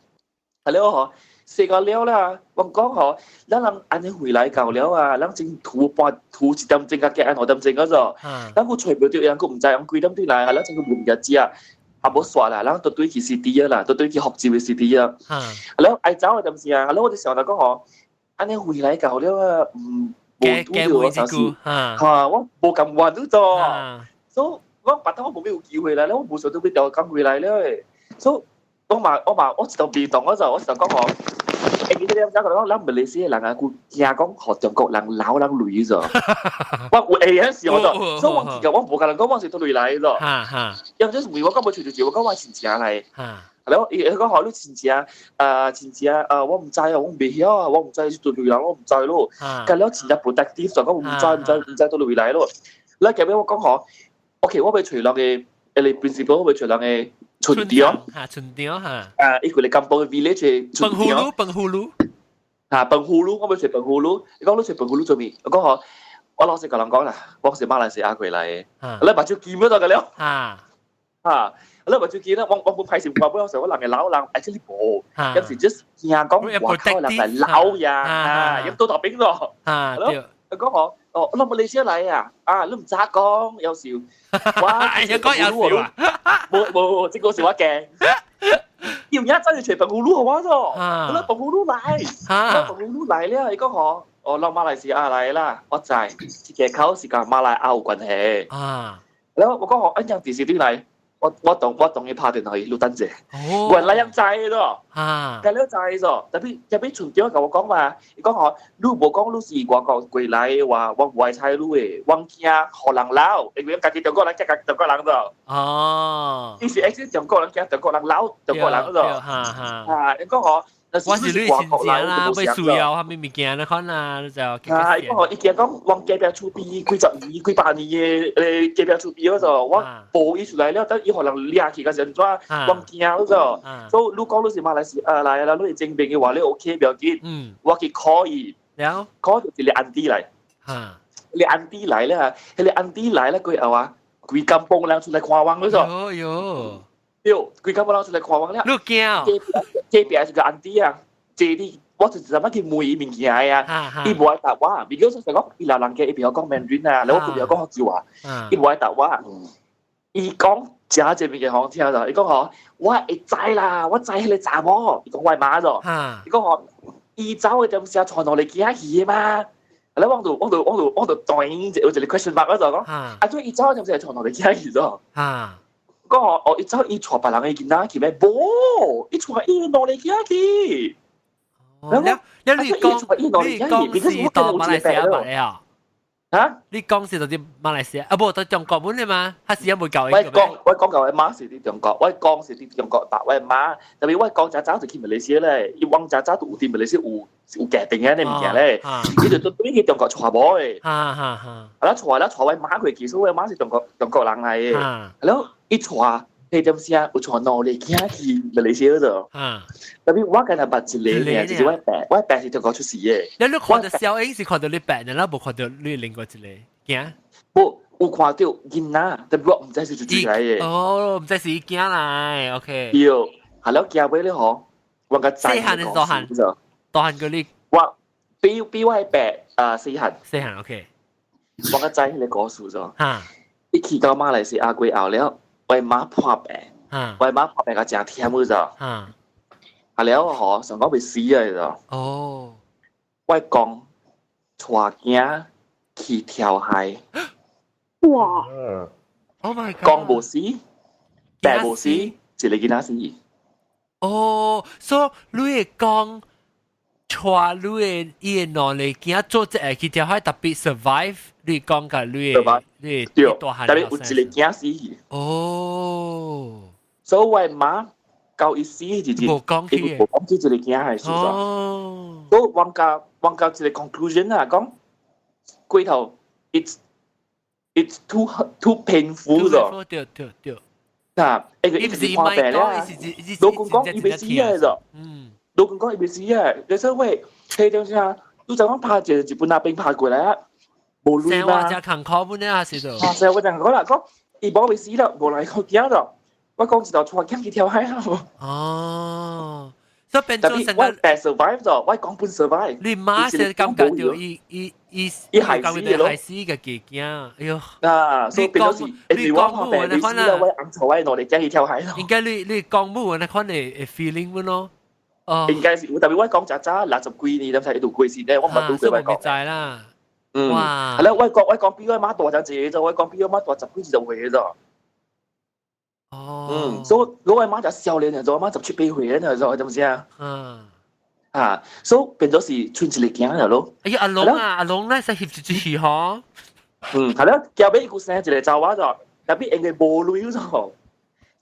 係了嗬，踅到了啦，阮講嗬，咱人按呢回來到了啊，咱真塗半塗一點鐘較行2點鐘嗰種，咱閣揣無著，人閣毋知人幾點對來啊，咱真閣無物件食。啊，無煞啦，咱都對去 city 啦，都對去福州的 city 啊。然後愛走的陣時啊，然後我就想著講吼，按呢回來到了啊，毋無拄著我啥事，哈，我無甘願去做。所以我別當我無咩有機會啦，我無想到欲調工回來了的。所以我嘛我嘛我一度變動嗰陣，我一度講吼，會記得你講講，咱馬來西亞人啊，佢驚講予中國人撈咱鐳咗。我有會曉時我就，所以我其實我無共人講我是佗位來咗。因為就是問我講無揣著我講我親戚來。然後伊伊講吼，你親戚啊，親戚啊，我毋知啊，我袂曉啊，我毋知是佗位人，我毋知咯。佮了真正 protective 就講毋知毋知毋知佗位來咯。你後尾我講吼，OK，我欲揣人的，彼个 principal 我欲揣人的村長。哈，村長哈。啊，伊規個甘榜 village 村長。 Penghulu，penghulu。哈，penghulu，我欲揣 penghulu。伊講你揣 penghulu 做咩？我講吼，我老實共人講啦，我是馬來西亞過來的。你目睭金咗就個了。哈，你目睭金啦，我我本歹勢，我本想我人會老人，actually 無，有時 just 驚講外口人來撈呀，啊，有倒頭兵咯。對。佢講我，哦，你馬來西亞來啊？啊，你毋知講有時，我有講有時啊？無無，這個是我驚。要一真係隨澎湖路好嘛咗，咁澎湖路來，澎湖路來了，伊講嗬，哦，落馬來西亞來啦，我知，這個口是佮馬來亞有關係。啊，然後我講嗬，一樣電視對來。我同伊拍電話，你等者。原來樣知咗，計了知咗，特別村長共我講嘛，伊講吼，你無講你是外國過來的話，我無愛睬你的，我驚予人鬧，因為家己中國人驚中國人咗。哦，伊是 actually 中國人驚中國人鬧中國人咗。哈哈。啊，伊講吼。我是你親戚啦，欲需要啥物物件你看啊，你就啊，伊講吼，伊驚講阮隔壁厝邊幾十年、幾百年的隔壁厝邊嗰度，我報伊出來了，等伊予人掠去，嗰時陣怎，阮驚嗰度，所以你講你是馬來西亞來啦，你會證明的話，你 OK 不要緊，我去 call 伊，call 就一個 auntie 來，一個 auntie 來咧，彼個 auntie 來咧過後啊，規 kampung 人出來看阮嗰度，喲喲。對，規 kampung 人出來看阮了。你驚？隔壁是個 auntie 啊，這裡我就怎麼去問伊物件啊，伊無愛答我，because 是講伊老人家伊袂曉講 Mandarin 啊，然後我袂曉講福州話，伊無愛答我。伊講誠濟物件予我聽咗，伊講吼，我會知啦，我知彼個查某，伊講我媽咗，伊講吼，伊走的點時帶兩个囝去的嘛？然後我就斷有一個 question mark 嗰度講，啊，做伊走的點時帶兩个囝去咗？講吼，哦，伊走伊帶別人的囡仔去咩？無，伊帶伊兩个囝去。了了，你講是到馬來西亞來啊？啊？你講是到佇馬來西亞啊？無佇中國本的嘛？還是有冇教？我講舊我媽是佇中國，我講是佇中國，但我媽特別我講早早就去馬來西亞咧，伊往早早就有佇馬來西亞有家庭的物件咧，伊就對去中國娶某的。哈哈哈！啊，娶了娶我媽過去，所以我媽是中國人來的。然後伊娶。彼點聲有帶兩个囝去馬來西亞咗。特別我敢若捌一個爾，就是我爸，我爸是中國出世的。你看到小英是看到你爸，你無看到你另外一個囝？無，有看到囡仔，特別我毋知是誰來的。哦，毋知是伊囝來，OK。對，後了行尾咧吼，我較細漢還是大漢？大漢過你。我比我爸啊細漢。細漢 OK。我較知彼個故事咗。伊去到馬來西亞過後了。我媽破病，我媽破病甲誠忝去咗。啊了吼，上講欲死啊咗。哦，我講帶囝去跳海。哇！Oh my god！講無死，爸無死，一個囡仔死。哦，所以你會講帶你的伊的兩个囝做這個去跳海特別 survive，你講甲你的你對，特別有一個囝死去。哦，所以我媽到伊死一日，無講起，無講這一個囝的事實。哦，所以我到一個 conclusion 啊，講過頭，it's too painful 咗。對對對。啊，因為伊是看病了，老公講伊欲死啊，咗。老公講伊欲死啊，你說喂，彼種啥？你就講拍一個日本阿兵拍過來啊，無鐳嘛。生活真艱苦本啊，是度。啊，生活真艱苦啦，講伊無欲死了，無來個驚咗。我講一道帶囝去跳海啦。哦，所以變做成個。我爸 survive 咗，我講本 survive。你媽是感覺到伊伊伊伊害死咯，害死個己囝，哎喲。啊，所以變做是，你講母那款啊，我翁帶我兩个囝去跳海咯。應該你講母那款的 feeling 本咯。哦，應該是有，特別我講早早六十幾年，點知一度過身咧，我毋捌拄過我講。知啦。嗯。係啦，我講比我媽大隻一個，我講比我媽大十幾二十歲咗。哦。嗯，所以我媽就少年咗，我媽17、8歲咧，咗，知唔知啊？嗯。啊，所以變做是賰一個囝了咯。哎呀，阿龍啊，阿龍咧，使翕一隻魚嗬。嗯，係啦，後尾伊閣生一個查某咗，特別因為無鐳咗。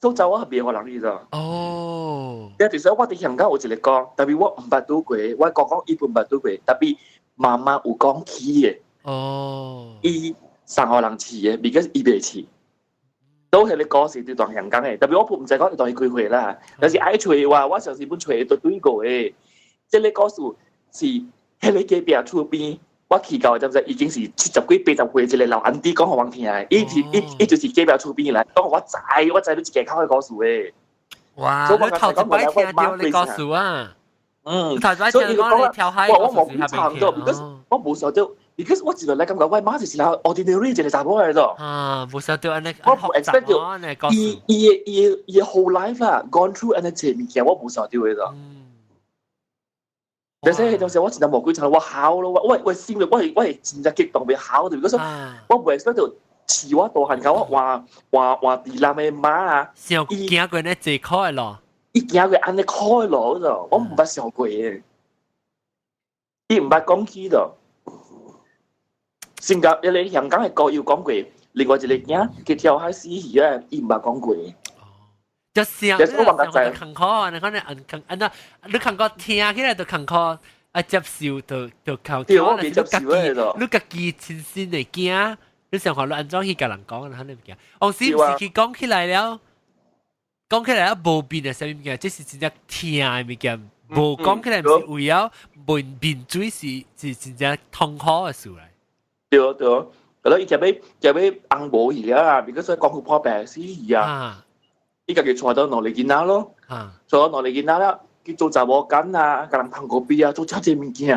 都查某係袂予人去咗。哦。你就是我佇香港有一個講，特別我毋捌拄過，我講講伊毋捌拄過，特別媽媽有講起的。哦。伊送予人飼的，because 伊袂飼。都彼個故事佇大香港的，特別我毋知講伊大幾歲啦。但是愛揣的話，我相信本揣都對過的。這個故事是彼個隔壁厝邊，我去到知毋知已經是70幾、80歲一個老 auntie 講予阮聽的。伊是伊伊就是隔壁厝邊來講，我知我知你一間口的故事的。哇！你頭一擺聽著你故事啊？嗯，頭一擺聽講你跳海我無差唔多，because 我無想到， ，because 我一路來感覺我媽就是啦 ordinary 一個查某來咗。啊，無想到按呢，我無 expect 到伊伊的 whole life 啦，gone through 按呢濟物件，我無想到的咗。但是彼當時我真正無幾層，我哭咯，我心裡我係真正激動欲哭的，because 我無 expect 到飼我大漢到我換換換地男的媽啊，想行過呢濟苦的路，伊行過按呢苦的路咗，我毋捌想過的，伊毋捌講起咗。新加一個香港的歌有講過，另外一個囝去跳海死去啊，伊毋捌講過。就想，就是我嘛知艱苦啊！你看你按按按你感覺聽起來就艱苦，啊接受就靠。對，我袂接受的。你家己親身的驚，你想看你按怎去共人講，肯定毋驚。往時毋是去講起來了，講起來了無變的啥物物件，這是真正疼的物件。無講起來毋是為了面面水是真正痛苦的事來。對對，係咯，伊就欲就欲紅無去啊，比如說功夫破病死去啊。伊家己帶到兩个囡仔咯，帶到兩个囡仔啦，去做查某工啊，共人捧咖啡啊，做遮濟物件。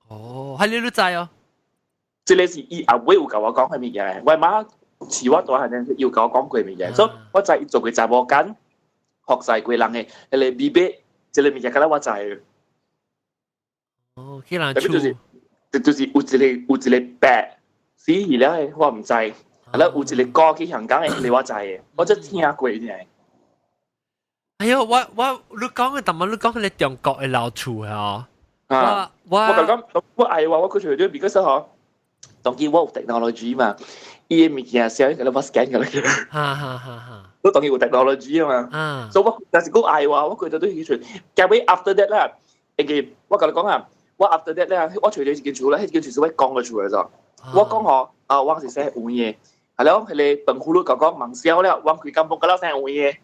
哦，係你都知哦。這个是伊阿尾有共我講的物件，我媽飼我大漢陣有共我講過物件，所以我知伊做過查某工，服侍過人的，彼个秘密，這个物件，敢若我知。哦，去人厝，就是有一個伯死去了的，我毋知。啊，有一個哥去香港的，彼个我知的，我只聽過爾。哎喲，我你講的，但係你講彼個中國的老厝啊，我我我講我愛話，我去揣著，because 嗬，當今我有 technology 嘛，伊的物件寫個我 scan 個啦。哈哈哈哈！我當然有 technology 啊嘛，所以我但是講愛話，我覺得對去揣。結尾 after that 啦，會記我共你講啊，我 after that 咧，我揣著一間厝啦，彼間厝是我講的厝來咗。我講嗬，啊，我是姓黃的。係咯，彼個飯葫蘆講講盲銷了，我規間房甲了姓黃的。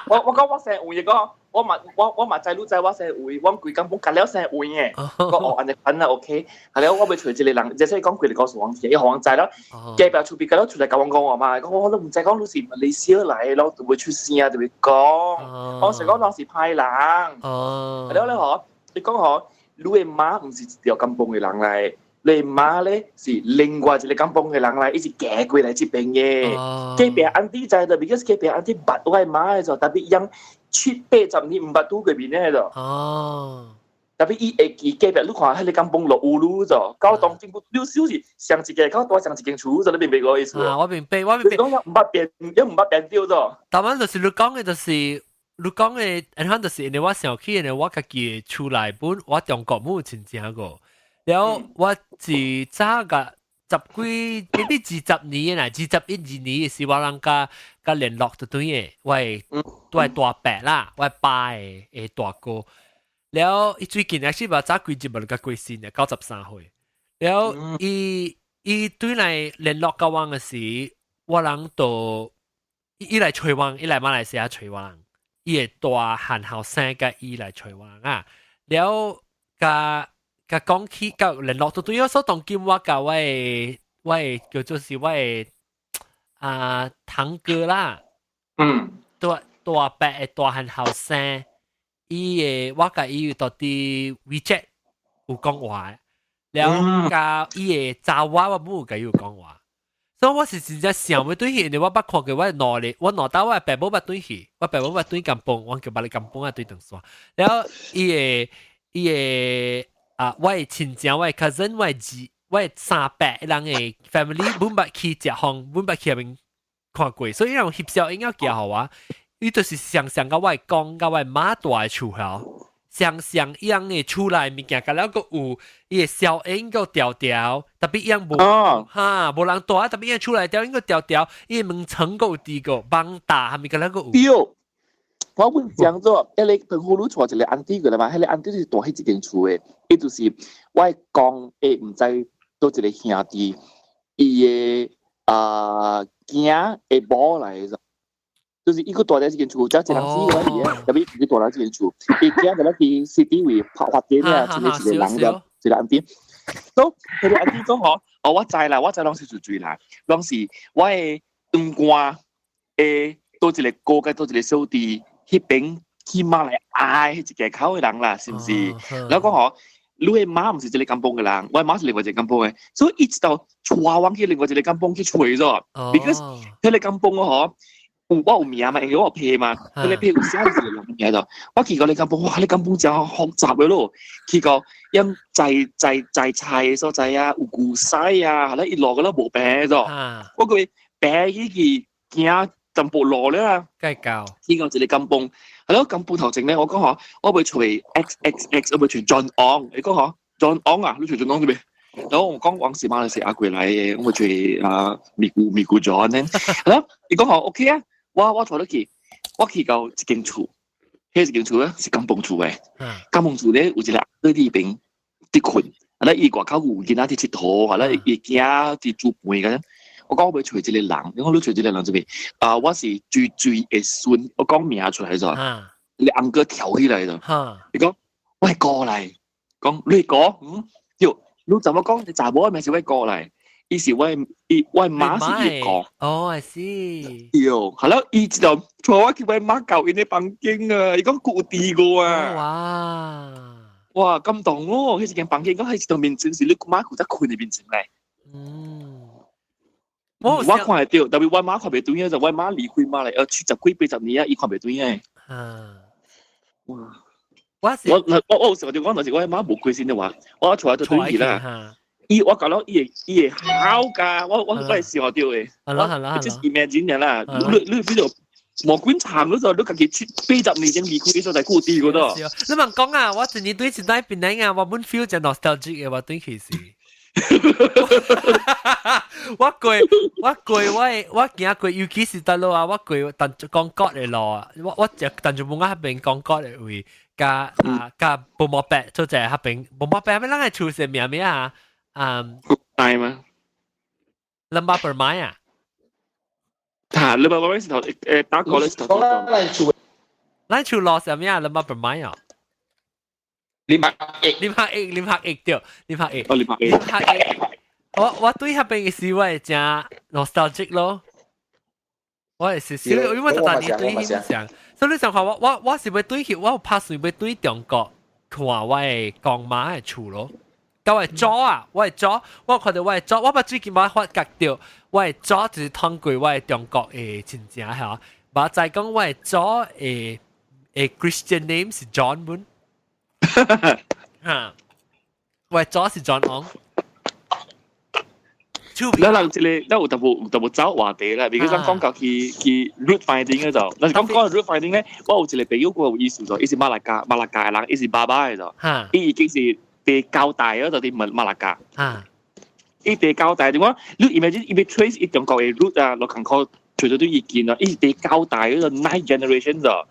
我講我姓黃的講，我嘛知你知我姓黃，我規間房甲了姓黃的。講哦，按呢款啊 OK。係咯，我欲揣一個人，這說講幾个故事我聽，伊予我知了。隔壁厝邊甲了出來共我講話嘛，講我都毋知講你是馬來西亞來的咯，就會出聲就會講。我是講當時歹人。係咯咧嗬，你講嗬，你的媽毋是一條甘榜的人來。你媽咧是另外一個甘榜的人來，伊是嫁過來這邊的。隔壁 auntie 知道，because 隔壁 auntie 捌我的媽的就，tapi 養七八十年毋捌拄過面的就。tapi 伊會記隔壁，你看彼個甘榜落烏魯就，到當政府你小是上一個到大上一間厝，就你明白我意思？啊，我明白，我明白。講毋捌變，伊毋捌變掉咗。但係就是你講的，就是你講的，按款就是因為我想起，因為我家己厝內本，我中國冇親情過。了我是早個十幾，maybe 20年啦，21、22年時，我人共共聯絡就對的，我的大伯啦，我爸的大哥。了伊最近也是話早幾日無共過身的，93歲。了伊伊對來聯絡共我的時，我人就伊來揣我，伊來馬來西亞揣我人，伊的大漢後生共伊來揣我人啊。了共共講起，共聯絡就對了，所以當今我共我的叫做是我的啊堂哥啦，大大伯的大漢後生，伊的我共伊到佇 WeChat 有講話，了共伊的查某我無共伊有講話，所以我是真正想欲轉去，因為我捌看過我兩个，我兩兜我的爸母捌轉去，我爸母捌轉甘榜，我叫捌咧甘榜啊轉長沙，了伊的伊的啊，我的親情，我的 cousin，我的姊，我的三伯人的 family，本捌去食風，本捌去彼邊看過，所以伊人翕相應該寄予我，伊就是常常共我講，共我媽住的厝吼，常常伊人的厝內物件，共了閣有伊的硝煙閣條條，tapi 伊人無哈無人住啊，tapi 伊厝內條應該條條，伊的門窗閣有滴個網大，蝦米共了閣有。對，我阮講做，彼個澎湖路帶一個 auntie 過來嘛，彼個 auntie 是住彼一間厝的，伊就是我講會毋知佗一個兄弟，伊的啊囝的某來的，就是伊閣住佇這間厝，才一人死過去的，tapi 伊住佇這間厝，伊囝就咧去 city 位拍發展啊，一個一個人的一個 auntie。所以彼個 auntie 講吼，哦我知啦，我知攏是住水啦，攏是我的長官的佗一個哥佮佗一個小弟，彼邊去馬來亞彼一個口的人啦，是毋是？然後講吼，你的媽毋是一個甘榜的人，我的媽是另外一個甘榜的，所以伊直到帶我去另外一個甘榜去揣咗，because 彼個甘榜嗬。有我有名嘛，因為我有批嘛，彼個批有寫一個人名就，我去到你甘榜，哇！你甘榜真複雜的咯，去到因摘摘摘菜的所在啊，有古屎啊，後來一路個都無平咗，我個平起去行淡薄路了啊，計較去到一個甘榜，係咯，甘榜頭前咧，我講嗬，我會揣 X X X，我會揣 John Ong，你講嗬，John Ong 啊，你揣 John Ong 對未？然後我講往時馬來西亞過來的，我會揣啊咪咕咪咕 John 咧，係咯，伊講嗬 OK 啊。我帶你去，我去到一間厝，彼一間厝咧是甘榜厝的。甘榜厝咧有一個喺裡邊佇睏，啊咧伊外口有囡仔佇𨑨迌，啊咧伊囝佇煮飯咁。我講我欲揣這個人，你講你揣這個人這邊，啊我是追追的孫，我講名出來咗，你 uncle 跳起來咗，伊講我的哥來，講你哥，嗯，喲，你怎麼講？你查某的名是我哥來？伊是我伊我媽是伊哥。哦，I see。喲，係咯，伊就帶我去我媽舊𪜶的房間啊，伊講舊地個啊。哇！哇，感動哦！彼一間房間講彼一道面前是你媽負責睏的面前來。我看會著，特別我媽看袂對啊，就我媽離開媽來，70幾80年啊，伊看袂對啊。哇！我我有時候就講，就是我媽無開心的話，我帶就對去啦。伊我講了，伊會好㗎，我會笑到的。係啦係啦，just imagine 嘅啦，你你 feel 到無管長嗰時候，你家己70年前離開嗰時候，固定嗰度。你問講啊，我一年對一代變嚟啊，我本 feel 就 nostalgic 嘅，我對其實。我過我行過，尤其是佗落啊，我過但講國的路啊，我就但就冇喺邊講國的位，加啊加布摩伯做者嗰邊，布摩伯咩人係厝是名咩啊？嗯，大嗎？ Lembah Permai 啊？嚇，Lembah Permai 是頭打過咧是頭。咱厝，咱厝路啥物啊？Lembah Permai 啊？林柏益，林柏益，林柏益對，林柏益。哦，林柏益。林柏益。我對彼邊嘅時我會真 nostalgic 咯。我係是，因為我逐年對彼想，所以你想看我是欲對去，我有拍算欲對中國看我的公媽的厝咯。佮我的祖啊，我的祖，我看著我的祖，我捌最近捌發覺著，我的祖就是通過我的中國的親情嚇，捌知講我的祖的 Christian name 是 John 本，嚇，我的祖是 John Ong。咱人這個，咱有淡薄走話題啦，比如講講到去 root finding 嗰度，若是講講 root finding 咧，我有一個朋友佢有意思咗，伊是馬六甲的人，伊是爸爸的咗，伊已經是第九代嗰度佇馬六甲。伊第九代點講？你 imagine 伊欲 trace 伊中國的 root 啊，落近靠除咗對意見啊，伊是第九代嗰個 nine generation 咗。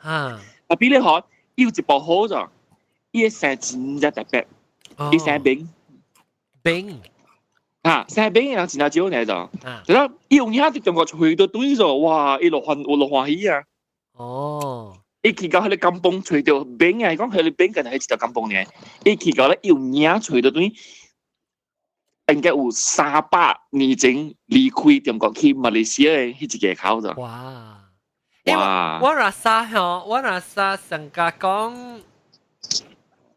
特別咧嗬，伊有一部好咗，伊的姓真正特別，伊姓炳。炳。啊，姓炳的人真正少呢就，就講伊有影佇中國揣著對咗，哇！伊落歡有落歡喜啊！伊去到彼個甘榜揣著炳啊，伊講彼個炳敢若係一條甘榜爾，伊去到咧伊有影揣著對，應該有300年前離開中國去馬來西亞的彼一個口就。哇！哇！我 rasa 吼，我 rasa 上家講，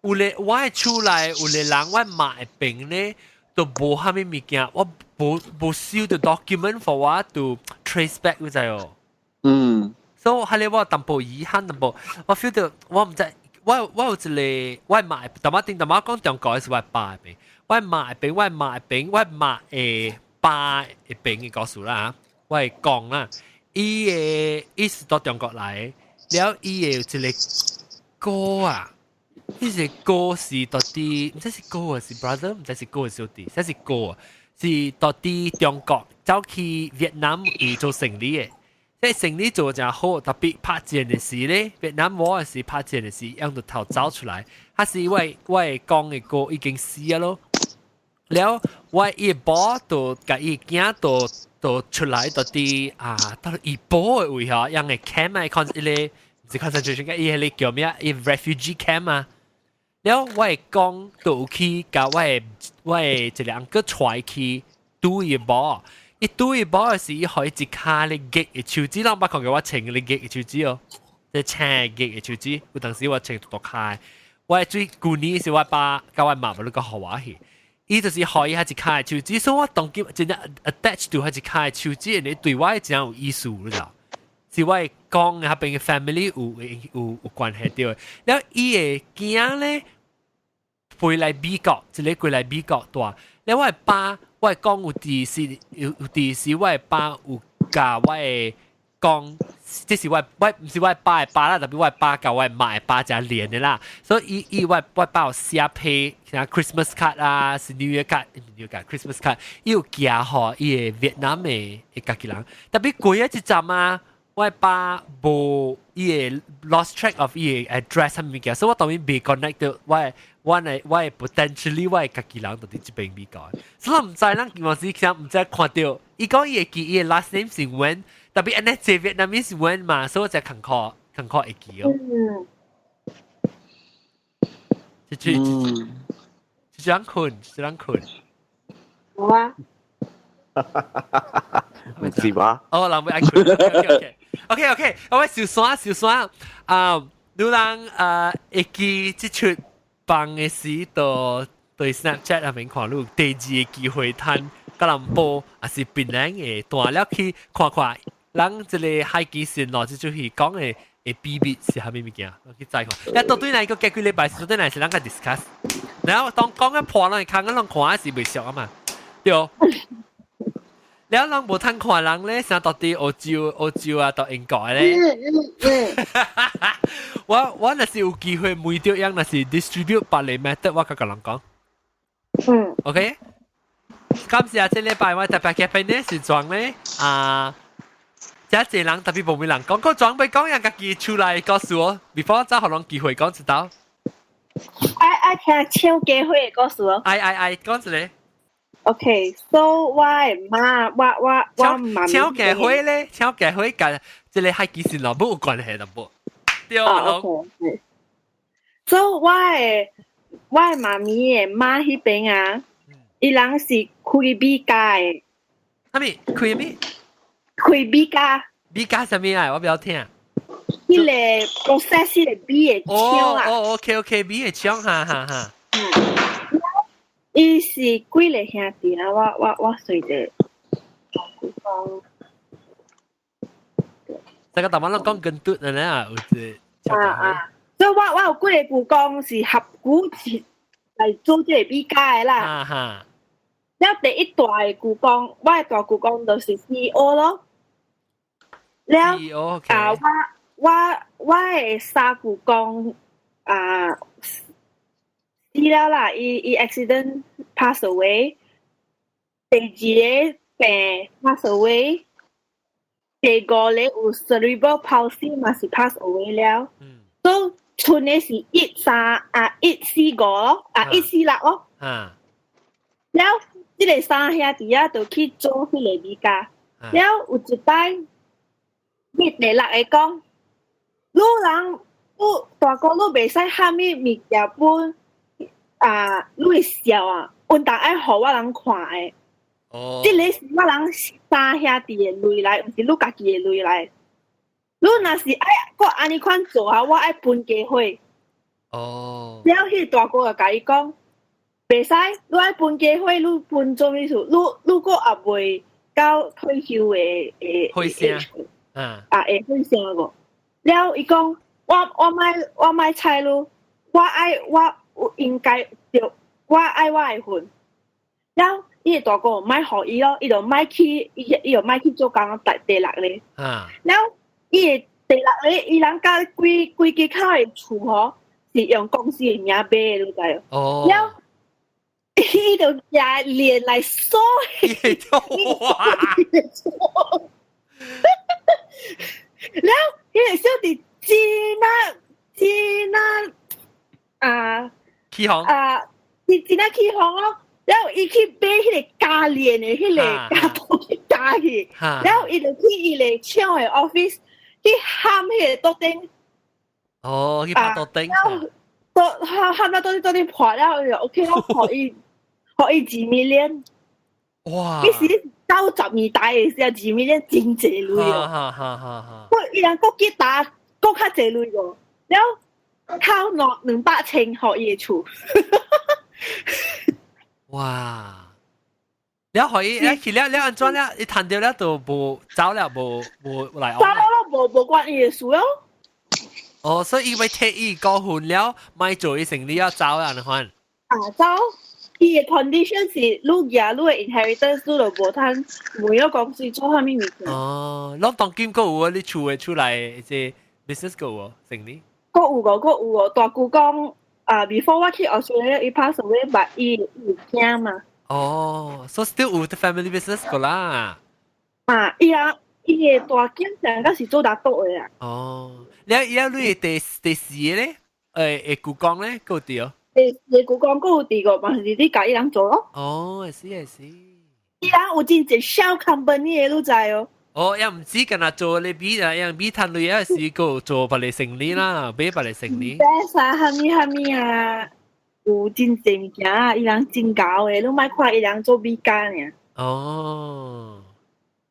有咧我的厝內有个人我媽的邊咧，都無啥物物件，我無收著 document for 我 to trace back 你知哦。所以彼个我淡薄遺憾淡薄，我 feel 到我毋知，我有一個我媽淡薄頂淡薄講中國的是我爸的邊，我媽的邊，我媽的邊，我媽的爸的邊的故事啦，我會講啦，伊的伊是到中國來的，了伊的有一個哥啊。呢隻哥是到底毋知是哥還是 brother，毋知是哥還是小弟，這是哥，是到底中國走去越南去做生意的。這生意做誠好，特別拍戰的時咧，越南我是拍戰的時，用著逃走出來，還是我講的哥已經死啊咯。了我伊某就共伊囝就出來到底啊，到怡保的位吼，用的 camp 啊，看伊個是 concentration camp，伊彼个叫咩？伊 refugee camp 啊。了我的公就有去共我的一個 uncle 帶去拄伊某，伊拄伊某的時，伊予伊一跤咧玉的手指，人捌看過我穿咧玉的手指哦，這青玉的手指，有當時我穿大跤，我最舊年是我爸佮我媽無你講予我去，伊就是予伊彼一跤的手指，所以我當今真正 attach to 彼一跤的手指，你對我真有意思，你知道？是我講彼邊的 family 有關係著。了伊的囝咧飛來美國，一个過來美國蹛。了我的爸，我的公有佇時有佇時，我的爸有共我的公，這是我毋是我的爸的爸啦，特別我的爸佮我的媽的爸誠連的啦。所以伊伊我爸有寫批像 Christmas card 啊，是 New Year card，New Year card，Christmas card，伊有寄予伊的越南的家己人。特別過一陣啊，我爸無伊會 lost track of 伊的 address 啥物件，所以我當然未 connect 到我的 potentially 我的家己人佇這邊美國，所以我毋知咱有時其實毋知看著，伊講伊會記伊的 last name 是 Wen，特別按呢這 Vietnamese Wen 嘛，所以我才坎坷坎坷會記哦。這這這這樣困，這樣困。好啊。唔是吧？哦，人會愛困。OK OK OK，我小山小山啊，你人會記這齣放的時，就對 Snapchat 入面看，你有第二個機會趁吉隆坡，抑是檳城的蹛了去看看，人這个海基線路這齣戲講的秘密是啥物物件？我去再看。一到對來個過幾禮拜，對來是咱個 discuss。然後當講一破人看，咱看是袂熟啊嘛，對。了人無通看人咧，啥到佇澳洲、澳洲啊，到英國咧。我若是有機會問著樣，若是 distribute 別个 method，我佮佮人講。OK。感謝這禮拜我特別嘉賓咧是裝咧啊，這濟人特別無咩人講，個裝欲講樣家己出來告訴我，before 早予人機會講一道。愛愛聽搶機會的故事哦。愛愛愛，講一个。 OK，so 我的媽，我媽咪。搶機會咧，搶機會佮這个海基線路無有關係的無？對。啊，OK。So 我的媽咪的媽彼邊啊，伊人是開米家的。啥物？開咩？開米家。米家啥物啊？我不曉聽。彼个 process 彼个米的廠啊。哦，OK OK，米的廠，哈哈哈。伊是幾个兄弟啊？我隨著講。這個大馬攏講跟嘟的呢，有一啊啊！所以我有幾个舅公是合股是來做這个米家的啦。啊哈！了第一大的舅公，我的大舅公就是 CEO 咯。了啊，我的三舅公啊死了啦，伊 accident pass away。第二个病 pass away，第五个有 cerebral palsy 嘛是 pass away 了。所以賰的是一三啊一四五咯，啊一四六咯。了，這个三兄弟啊，就去做彼个米家。了有一擺，伊第六个講，你人你大哥你袂使喊物物件本啊，你的笑啊，穩當愛予我人看的。哦。這个是我人三兄弟的錢來，毋是你家己的錢來。你若是愛閣按呢款做啊，我愛分家伙。了，彼个大哥就共伊講，袂使，你愛分家伙，你分做咩事？你閣也未到退休的歲數，啊，會歲數無？了，伊講，我莫睬你，我愛我應該著，我愛我的份。了，伊个大哥莫予伊咯，伊就莫去，伊就莫去做工第六个。了，伊个第六个，伊人佮規規間口的厝吼，是用公司的名買的，你知無？了，伊就舉鏈來鎖哇！了，彼个小弟真啊真啊啊！起哄啊！伊真啊起哄咯，了伊去買彼个加鏈的彼个加刀去加去，了伊就去伊个廠的 office 去喊彼个桌頂。哦，去拍桌頂。到喊喊到桌頂破了，就 OK 咯，予伊予伊一 million。哇！彼時90年代的時候，一 million 真濟鐳哦。哈哈哈哈！我伊人閣去打，閣較濟鐳個，了靠200千予伊厝。哇！了可以，了去了了按怎了？伊趁著了就無走了，無來走了咯，無關伊的事咯。哦，所以伊欲提伊股份了，莫做伊生理要走啊，你看。啊，走！伊的 condition 是你舉你的 inheritance，你就無通每個公司做啥物物件。哦，攏當今閣有啊？你厝的出來這 business 閣有生理？閣有個，閣有個。大姑講啊，before 我去 Australia，伊 pass away，but 伊有囝嘛。哦，so still 有 the family business 個啦。啊，伊啊，伊的大囝上個是做拿督的啊。哦，了伊啊，你第四個咧，姑公咧，閣有佇哦。第四個姑公閣有佇個，嘛是你共伊人做咯。哦，會使會使。伊人有真濟小 company 的，你知哦。哦，也毋止干焦做咧米啊，樣米趁鐳啊，是閣做別個生意啦，買別個生意。啥哈咪哈咪啊，有真濟物件啊，伊人真𠢕的，你莫看伊人做米家爾。哦，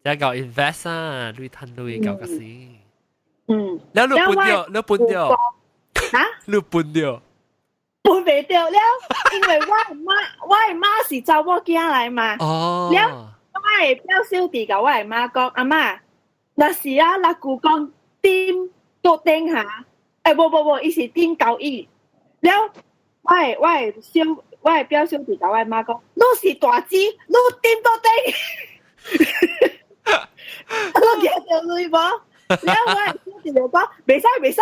這個 invest 啊，鐳趁鐳𠢕個死。了你搬著，你搬著。啊？你搬著。搬袂著了，因為我的媽是查某囝來嘛。哦。了，我的表小弟共我的媽講，阿媽，若是啊，若姑公頂桌頂下，欸，無無無，伊是頂交椅。了，我的表小弟共我的媽講，你是大姊，你頂桌頂。你驚著鐳無？了，我的小弟就講，袂使袂使。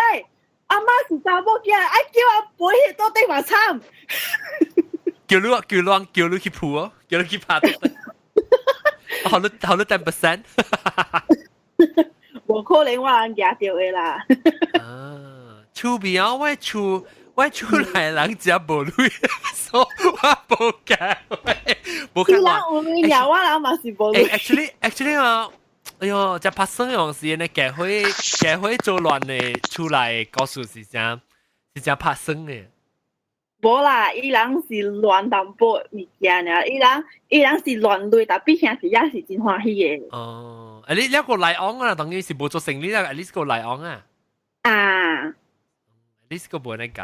阿媽是查某囝，愛叫我背彼桌頂嘛慘。叫你去鋪哦，叫你去拍。予你 10%。無可能我人舉著的啦。啊，厝邊啊，我厝內人食無鐳，所以我無驚。無伊人有鐳爾，我人嘛是無鐳。 Actually 啊，哎喲，這發生樣時呢，結伙做亂的出來故事是誠拍算的。無啦，伊人是亂淡薄物件爾，伊人是亂鐳，tapi 兄弟也是真歡喜的。哦，啊你兩個來往啊，當然是無做生意啦，at least 個來往啊。啊。 at least 個無呢解。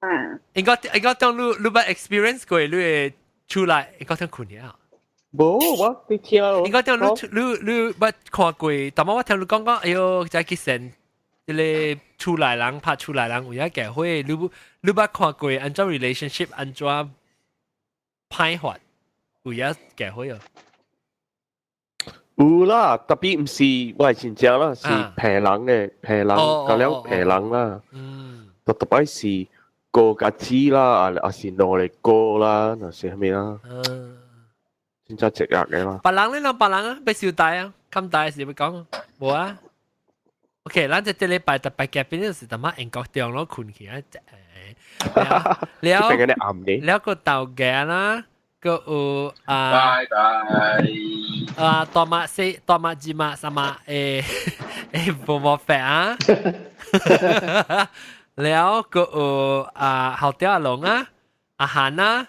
啊。應該當你捌 experience 過，你會出來應該聽困了。無，我你聽。應該聽你捌看過，但我聽你講講，哎喲，這去成。這個厝內人拍厝內人有影結伙，你捌看過按怎 relationship 按怎歹法有影結伙哦？有啦，tapi 毋是我係真正啦，是騙人的，騙人，甲了騙人啦。特特擺是哥佮姊啦，啊是兩個哥啦，那是啥物啦？真正積壓的啦。別人你諗別人啊，欲收台啊，冚台是欲講無啊？OK，咱這這禮拜特別嘉賓就是淡仔英國中咯困去啊，了了個豆芽啦，個有啊，拜拜。啊，大馬四大馬二馬三馬誒無無發啊，了個有啊後雕阿龍啊，阿韓啊，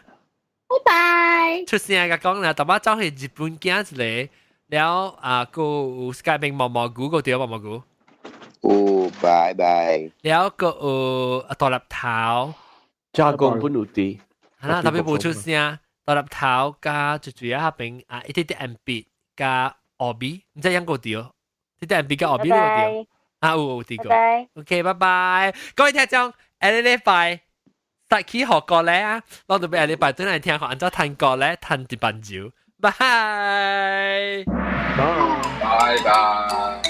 拜拜。出聲共講啦，淡仔走去日本行一個，了啊個有 Skype 毛毛菇個對毛毛菇。哦，拜拜。了個有大粒頭，加工本有佇，係啦，特別無出聲，大粒頭加最主要下邊啊，一啲啲 M B 加奧比，毋知樣個佇哦，一啲 M B 加奧比都有佇，啊有佇過。OK，拜拜，各位聽眾，下個禮拜實去學歌咧啊，我就欲下禮拜轉來聽看按怎彈歌咧，彈一伴奏，拜拜拜。